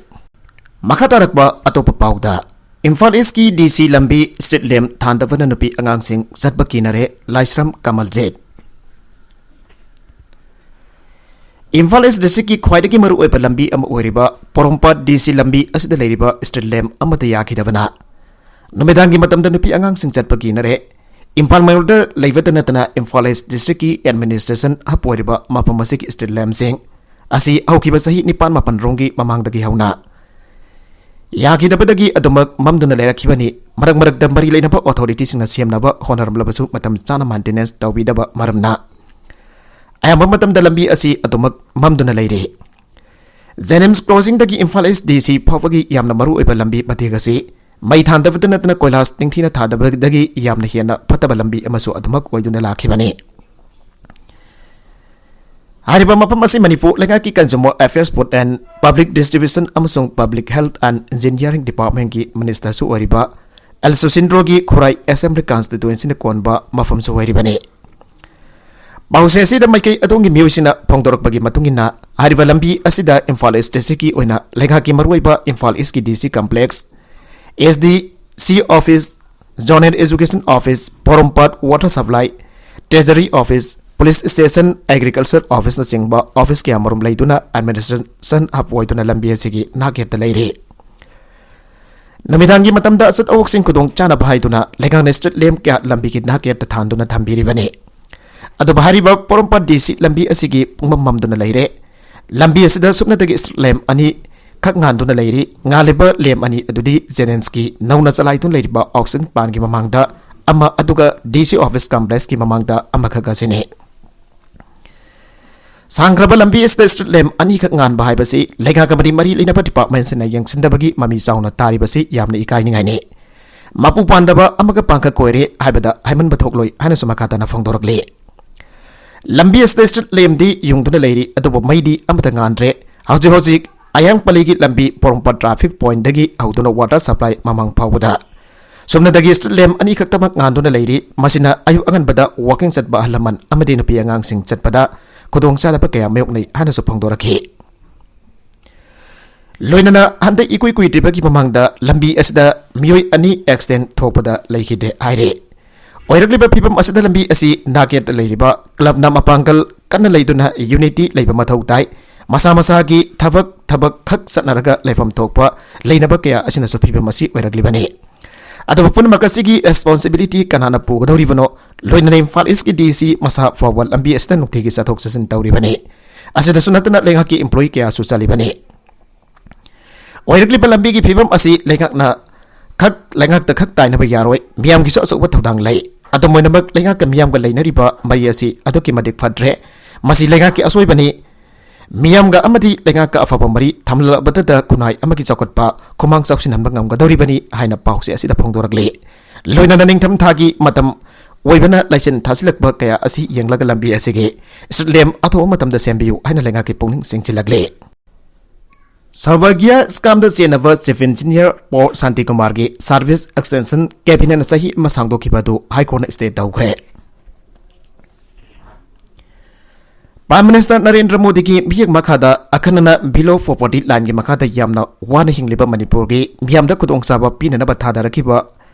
ꯃꯈꯥ ꯇꯥꯔꯛꯄ ꯑꯇꯣꯞꯄ ꯄꯥꯎꯗ, ꯏꯝꯐꯥꯜ ꯏꯁꯀꯤ ꯗꯤ ꯁꯤ ꯂꯝꯕꯤ street lamp ꯊꯥꯟꯗꯕꯅ ꯅꯨꯄꯤ ꯑꯉꯥꯡꯁꯤꯡ ꯆꯠꯄ ꯀꯤꯅꯔꯦ, ꯂꯥꯏꯁ꯭ꯔꯝ ꯀꯃꯜꯖꯤꯠ꯫ ꯏꯝꯐꯥꯜ ꯏꯁ ꯗꯤꯁꯇ꯭ꯔꯤꯛꯀꯤ ꯈ꯭ꯋꯥꯏꯗꯒꯤ ꯃꯔꯨꯑꯣꯏꯕ ꯂꯝꯕꯤ ꯑꯃ ꯑꯣꯏꯔꯤꯕ ꯄꯣꯔꯣꯝꯄꯥꯠ ꯗꯤ ꯁꯤ ꯂꯝꯕꯤ ꯑꯁꯤꯗ ꯂꯩꯔꯤꯕ street lamp ꯑꯃꯠꯇ ꯌꯥꯈꯤꯗꯕꯅ ꯅꯨꯃꯤꯗꯥꯡꯒꯤ ꯃꯇꯝꯗ ꯅꯨꯄꯤ ꯑꯉꯥꯡꯁꯤꯡ ꯆꯠꯄ ꯀꯤꯅꯔꯦ꯫ ꯏꯝꯐꯥꯜ ꯃꯌꯣꯜꯗ ꯂꯩꯕꯇ ꯅꯠꯇꯅ ꯏꯝꯐꯥꯜ ꯏꯁ ꯗꯤꯁꯇ꯭ꯔꯤꯛꯀꯤ administration hub ꯑꯣꯏꯔꯤꯕ ꯃꯐꯝ ꯑꯁꯤꯒꯤ street lampꯁꯤꯡ ꯑꯁꯤ ꯍꯧꯈꯤꯕ ꯆꯍꯤ ꯅꯤꯄꯥꯟ ꯃꯥꯄꯟ ꯔꯣꯝꯒꯤ ꯃꯃꯥꯡꯗꯒꯤ ꯍꯧꯅ ꯌꯥꯈꯤꯗꯕꯗꯒꯤ ꯑꯗꯨꯃꯛ ꯃꯝꯗꯨꯅ ꯂꯩꯔꯛꯈꯤꯕꯅꯤ꯫ ꯃꯔꯛ ꯃꯔꯛꯇ ꯃꯔꯤ ꯂꯩꯅꯕ authorityꯁꯤꯡꯅ ꯁꯦꯝꯅꯕ ꯍꯣꯠꯅꯔꯝꯂꯕꯁꯨ ꯃꯇꯝ ꯆꯥꯅ maintenance ꯇꯧꯕꯤꯗꯕ ꯃꯔꯝꯅ ꯑꯌꯥꯝꯕ ꯃꯇꯝꯗ ꯂꯝꯕꯤ ꯑꯁꯤ ꯑꯗꯨꯃꯛ ꯃꯝꯗꯨꯅ ꯂꯩꯔꯤ꯫ ꯖꯦꯅꯤꯝꯁ ꯀ꯭ꯔꯣꯁꯤꯡꯗꯒꯤ ꯏꯝꯐꯥꯜ ꯏꯁ ꯗꯤ ꯁꯤ ꯐꯥꯎꯕꯒꯤ ꯌꯥꯝꯅ ꯃꯔꯨꯑꯣꯏꯕ ꯂꯝꯕꯤ ꯃꯇꯦꯛ ꯑꯁꯤ ꯃꯩ ꯊꯥꯟꯗꯕꯇ ꯅꯠꯇꯅ ꯀꯣꯏꯂꯥꯁ ꯅꯤꯡꯊꯤꯅ ꯊꯥꯗꯕꯗꯒꯤ ꯌꯥꯝꯅ ꯍꯦꯟꯅ ꯐꯠꯇꯕ ꯂꯝꯕꯤ ꯑꯃꯁꯨ ꯑꯗꯨꯃꯛ ꯑꯣꯏꯗꯨꯅ ꯂꯥꯛꯈꯤꯕꯅꯤ꯫ ꯍꯥꯏꯔꯤꯕ ꯃꯐꯝ ꯑꯁꯤ ꯃꯅꯤꯄꯨꯔ ꯂꯩꯉꯥꯛꯀꯤ Consumer Affairs, Food and Public Distribution ꯑꯃꯁꯨꯡ Public Health and Engineering Departmentꯀꯤ ministerꯁꯨ ꯑꯣꯏꯔꯤꯕ ꯑꯦꯜ ꯁꯨꯁꯤꯟꯗ꯭ꯔꯣꯒꯤ ꯈꯨꯔꯥꯏ Assembly Constituencyꯅ ꯀꯣꯟꯕ ꯃꯐꯝꯁꯨ ꯑꯣꯏꯔꯤꯕꯅꯤ꯫ ꯄꯥꯎꯁꯦ ꯑꯁꯤꯗ ꯃꯥꯏꯀꯩ ꯑꯗꯣꯝꯒꯤ ꯃꯤꯑꯣꯏꯁꯤꯡꯅ ꯐꯣꯡꯗꯣꯔꯛꯄꯒꯤ ꯃꯇꯨꯡ ꯏꯟꯅ, ꯍꯥꯏꯔꯤꯕ ꯂꯝꯕꯤ ꯑꯁꯤꯗ ꯏꯝꯐꯥꯜ ꯏꯁ ꯗꯤꯁꯇ꯭ꯔꯤꯛꯀꯤ ꯑꯣꯏꯅ ꯂꯩꯉꯥꯛꯀꯤ ꯃꯔꯨꯑꯣꯏꯕ ꯏꯝꯐꯥꯜ ꯏꯁꯀꯤ ꯗꯤ ꯁꯤ complex, S D C office, zonal education office, Porompat water supply, treasury office, police station, agriculture ꯑꯣꯐꯤꯁꯅꯆꯤꯡꯕ ꯑꯣꯐꯤꯁ ꯀꯌꯥꯃꯔꯨꯝ ꯂꯩꯗꯨꯅ ꯑꯦꯗꯃꯤꯅꯤꯁꯇ꯭ꯔꯦꯁꯟ ꯍꯕ ꯑꯣꯏꯗꯨꯅ ꯂꯝꯕꯤ ꯑꯁꯤꯒꯤ ꯅꯥꯛꯌꯦꯠꯇ ꯂꯩꯔꯤ꯫ ꯅꯨꯃꯤꯗꯥꯡꯒꯤ ꯃꯇꯝꯗ ꯑꯆꯠ ꯑꯋꯣꯛꯁꯤꯡ ꯈꯨꯗꯣꯡ ꯆꯥꯅꯕ ꯍꯥꯏꯗꯨꯅ ꯂꯩꯉꯥꯛꯅ ꯁ꯭ꯇ꯭ꯔꯤꯠ ꯂꯦꯝꯞ ꯀꯌꯥ ꯂꯝꯕꯤꯒꯤ ꯅꯥꯛꯌꯦꯠꯇ ꯊꯥꯟꯗꯨꯅ ꯊꯝꯕꯤꯔꯤꯕꯅꯤ꯫ ꯑꯗꯨꯕꯨ ꯍꯥꯏꯔꯤꯕ ꯄꯣꯔꯣꯝꯄꯥꯠ ꯗꯤ ꯁꯤ ꯂꯝꯕꯤ ꯑꯁꯤꯒꯤ ꯄꯨꯡꯃꯝ ꯃꯝꯗꯨꯅ ꯂꯩꯔꯦ꯫ ꯂꯝꯕꯤ ꯑꯁꯤꯗ ꯁꯨꯞꯅꯇꯒꯤ ꯁ꯭ꯇ꯭ꯔꯤꯠ ꯂꯦꯝꯞ ꯑꯅꯤ ꯈꯛ ꯉꯥꯟꯗꯨꯅ ꯂꯩꯔꯤ꯫ ꯉꯥꯜꯂꯤꯕ ꯂꯦꯝꯞ ꯑꯅꯤ ꯑꯗꯨꯗꯤ ꯖꯦꯅꯤꯝꯁꯀꯤ ꯅꯧꯅ ꯆꯂꯥꯏꯗꯨꯅ ꯂꯩꯔꯤꯕ ꯑꯣꯛꯁꯤꯖꯟ ꯄ꯭ꯂꯥꯟꯒꯤ ꯃꯃꯥꯡꯗ ꯑꯃ, ꯑꯗꯨꯒ ꯗꯤ ꯁꯤ ꯑꯣꯐꯤꯁ ꯀꯝꯄ꯭ꯂꯦꯛꯁꯀꯤ ꯃꯃꯥꯡꯗ ꯑꯃꯈꯛ ꯑꯁꯤꯅꯤ꯫ ꯁꯥꯡꯈ꯭ꯔꯕ ꯂꯝꯕꯤ ꯑꯁꯤꯗ ꯁ꯭ꯇ꯭ꯔꯤꯠ ꯂꯦꯝꯞ ꯑꯅꯤꯈꯛ ꯉꯥꯟꯕ ꯍꯥꯏꯕꯁꯤ ꯂꯩꯉꯥꯛꯀ ꯃꯔꯤ ꯃꯔꯤ ꯂꯩꯅꯕ ꯗꯤꯄꯥꯔꯠꯃꯦꯟꯁꯤꯡꯅ ꯌꯦꯡꯁꯤꯟꯗꯕꯒꯤ ꯃꯃꯤ ꯆꯥꯎꯅ ꯇꯥꯔꯤꯕꯁꯤ ꯌꯥꯝꯅ ꯏꯀꯥꯏꯅꯤꯡꯉꯥꯏꯅꯤ꯫ ꯃꯄꯨ ꯄꯥꯟꯗꯕ ꯑꯃꯒ ꯄꯥꯡꯈꯛ ꯑꯣꯏꯔꯦ ꯍꯥꯏꯕꯗ ꯍꯥꯏꯃꯟꯕ ꯊꯣꯛꯂꯣꯏ ꯍꯥꯏꯅꯁꯨ ꯃꯈꯥ ꯇꯥꯅ ꯐꯣꯡꯗꯣꯔꯛꯂꯤ꯫ ꯂꯝꯕꯤ ꯑꯁꯤꯗ ꯁ꯭ꯇ꯭ꯔꯤꯠ ꯂꯦꯝꯞꯗꯤ ꯌꯨꯡꯗꯨꯅ ꯂꯩꯔꯤ, ꯑꯗꯨꯕꯨ ꯃꯩꯗꯤ ꯑꯃꯠꯇ ꯉꯥꯟꯗ꯭ꯔꯦ꯫ ꯍꯧꯖꯤꯛ ꯍꯧꯖꯤꯛ ꯑꯌꯥꯡꯄꯜꯂꯤꯒꯤ ꯂꯝꯕꯤ ꯄꯣꯔꯣꯝꯄꯥꯠ ꯇ꯭ꯔꯥꯐꯤꯛ ꯄꯣꯏꯟꯠꯗꯒꯤ ꯍꯧꯗꯨꯅ ꯋꯥꯇꯔ ꯁꯄ꯭ꯂꯥꯏ ꯃꯃꯥꯡ ꯐꯥꯎꯕꯗ ꯁꯨꯞꯅꯇꯒꯤ ꯁ꯭ꯇ꯭ꯔꯤꯠ ꯂꯦꯝꯞ ꯑꯅꯤꯈꯛꯇꯃꯛ ꯉꯥꯟꯗꯨꯅ ꯂꯩꯔꯤ꯫ ꯃꯁꯤꯅ ꯑꯌꯨꯛ ꯑꯉꯟꯕꯗ ꯋꯥꯀꯤꯡ ꯆꯠꯄ ꯑꯍꯜ ꯂꯃꯟ ꯑꯃꯗꯤ ꯅꯨꯄꯤ ꯑꯉꯥꯡꯁꯤꯡ ꯆꯠꯄꯗ ꯈꯨꯗꯣꯡꯆꯥꯗꯕ ꯀꯌꯥ ꯃꯥꯌꯣꯛꯅꯩ ꯍꯥꯏꯅꯁꯨ ꯐꯣꯡꯗꯣꯔꯛꯈꯤ꯫ ꯂꯣꯏꯅꯅ ꯍꯟꯗꯛ ꯏꯀꯨꯏ ꯀꯨꯏꯗ꯭ꯔꯤꯕꯒꯤ ꯃꯃꯥꯡꯗ ꯂꯝꯕꯤ ꯑꯁꯤꯗ ꯃꯤꯑꯣꯏ ꯑꯅꯤ ꯑꯦꯛꯁꯤꯗꯦꯟꯠ ꯊꯣꯛꯄꯗ ꯂꯩꯈꯤꯗꯦ ꯍꯥꯏꯔꯤ꯫ ꯑꯣꯏꯔꯛꯂꯤꯕ ꯐꯤꯕꯝ ꯑꯁꯤꯗ ꯂꯝꯕꯤ ꯑꯁꯤ ꯅꯥꯛꯌꯦꯠꯇ ꯂꯩꯔꯤꯕ ꯀ꯭ꯂꯕꯅ ꯃꯄꯥꯡꯒꯜ ꯀꯟꯅ ꯂꯩꯗꯨꯅ ꯌꯨꯅꯤꯇꯤ ꯂꯩꯕ ꯃꯊꯧ ꯇꯥꯏ꯫ ꯃꯁꯥ ꯃꯁꯥꯒꯤ ꯊꯕꯛ ꯊꯕꯛ ꯈꯛ ꯆꯠꯅꯔꯒ ꯂꯩꯐꯝ ꯊꯣꯛꯄ ꯂꯩꯅꯕ ꯀꯌꯥ ꯑꯁꯤꯅꯁꯨ ꯐꯤꯕꯝ ꯑꯁꯤ ꯑꯣꯏꯔꯛꯂꯤꯕꯅꯤ꯫ ꯑꯗꯨꯕꯨ ꯄꯨꯝꯅꯃꯛ ꯑꯁꯤꯒꯤ ꯔꯦꯁꯄꯣꯟꯁꯤꯕꯤꯂꯤꯇꯤ ꯀꯅꯥꯅ ꯄꯨꯒꯗꯧꯔꯤꯕꯅꯣ? ꯂꯣꯏꯅꯅ ꯏꯝꯐꯥꯜ ꯏꯁꯀꯤ ꯗꯤ ꯁꯤ ꯃꯁꯥ ꯐꯥꯎꯕ ꯂꯝꯕꯤ ꯑꯁꯤꯗ ꯅꯨꯡꯇꯤꯒꯤ ꯆꯠꯊꯣꯛ ꯆꯠꯁꯤꯟ ꯇꯧꯔꯤꯕꯅꯤ꯫ ꯑꯁꯤꯗꯁꯨ ꯅꯠꯇꯅ ꯂꯩꯉꯥꯛꯀꯤ ꯏꯝꯄ꯭ꯂꯣꯌꯤ ꯀꯌꯥꯁꯨ ꯆꯠꯂꯤꯕꯅꯤ꯫ ꯑꯣꯏꯔꯛꯂꯤꯕ ꯂꯝꯕꯤꯒꯤ ꯐꯤꯕꯝ ꯑꯁꯤ ꯂꯩꯉꯥꯛꯅ ꯈꯛ, ꯂꯩꯉꯥꯛꯇ ꯈꯛ ꯇꯥꯏꯅꯕ ꯌꯥꯔꯣꯏ, ꯃꯤꯌꯥꯝꯒꯤꯁꯨ ꯑꯆꯧꯕ ꯊꯧꯗꯥꯡ ꯂꯩ꯫ ꯑꯗꯨꯝ ꯑꯣꯏꯅꯃꯛ, ꯂꯩꯉꯥꯛꯀ ꯃꯤꯌꯥꯝꯒ ꯂꯩꯅꯔꯤꯕ ꯃꯔꯤ ꯑꯁꯤ ꯑꯗꯨꯛꯀꯤ ꯃꯇꯤꯛ ꯐꯠꯇ꯭ꯔꯦ꯫ ꯃꯁꯤ ꯂꯩꯉꯥꯛꯀꯤ ꯑꯁꯣꯏꯕꯅꯤ꯫ ꯃꯤꯌꯥꯝꯒ ꯑꯃꯗꯤ ꯂꯩꯉꯥꯛꯀ ꯑꯐꯕ ꯃꯔꯤ ꯊꯝꯂꯕꯗꯇ ꯈꯨꯟꯅꯥꯏ ꯑꯃꯒꯤ ꯆꯥꯎꯈꯠꯄ ꯈꯨꯃꯥꯡ ꯆꯥꯎꯁꯤꯟꯍꯟꯕ ꯉꯝꯒꯗꯧꯔꯤꯕꯅꯤ ꯍꯥꯏꯅ ꯄꯥꯎꯆꯦ ꯑꯁꯤꯗ ꯐꯣꯡꯗꯣꯔꯛꯂꯤ꯫ ꯂꯣꯏꯅꯅ ꯅꯤꯡꯊꯝ ꯊꯥꯒꯤ ꯃꯇꯝ ꯑꯣꯏꯕꯅ ꯂꯩꯆꯤꯟ ꯊꯥꯖꯤꯜꯂꯛꯄ ꯀꯌꯥ ꯑꯁꯤ ꯌꯦꯡꯂꯒ ꯂꯝꯕꯤ ꯑꯁꯤꯒꯤ ꯁ꯭ꯇ꯭ꯔꯤꯠ ꯂꯦꯝꯞ ꯑꯊꯨꯕ ꯃꯇꯝꯗ ꯁꯦꯝꯕꯤꯌꯨ ꯍꯥꯏꯅ ꯂꯩꯉꯥꯛꯀꯤ ꯄꯨꯛꯅꯤꯡ ꯆꯤꯡꯁꯤꯜꯂꯛꯂꯤ꯫ ꯁꯥꯎꯚꯥꯒ꯭ꯌ ꯁ꯭ꯀꯥꯝꯗ ꯆꯦꯟꯅꯕ ꯆꯤꯐ ꯏꯟꯖꯤꯅꯤꯌꯔ ꯄꯣ ꯁꯥꯟꯇꯤꯀꯨꯃꯥꯔꯒꯤ ꯁꯥꯔꯚꯤꯁ ꯑꯦꯛꯁꯇꯦꯟꯁꯟ ꯀꯦꯕꯤꯅꯦꯠꯅ ꯆꯍꯤ ꯑꯃ ꯁꯥꯡꯗꯣꯛꯈꯤꯕ ꯑꯗꯨ ꯍꯥꯏ ꯀꯣꯔꯠꯅ ꯁ꯭ꯇꯦ ꯇꯧꯈ꯭ꯔꯦ꯫ Prime Minister ꯅꯔꯦꯟꯗ꯭ꯔ ꯃꯣꯗꯤꯒꯤ ꯃꯤꯠꯌꯦꯡ ꯃꯈꯥꯗ ꯑꯈꯟꯅꯅ below poverty lineꯒꯤ ꯃꯈꯥꯗ ꯌꯥꯝꯅ ꯋꯥꯅ ꯍꯤꯡꯂꯤꯕ ꯃꯅꯤꯄꯨꯔꯒꯤ ꯃꯤꯌꯥꯝꯗ ꯈꯨꯗꯣꯡꯆꯥꯕ ꯄꯤꯅꯅꯕ ꯊꯥꯗꯔꯛꯈꯤꯕ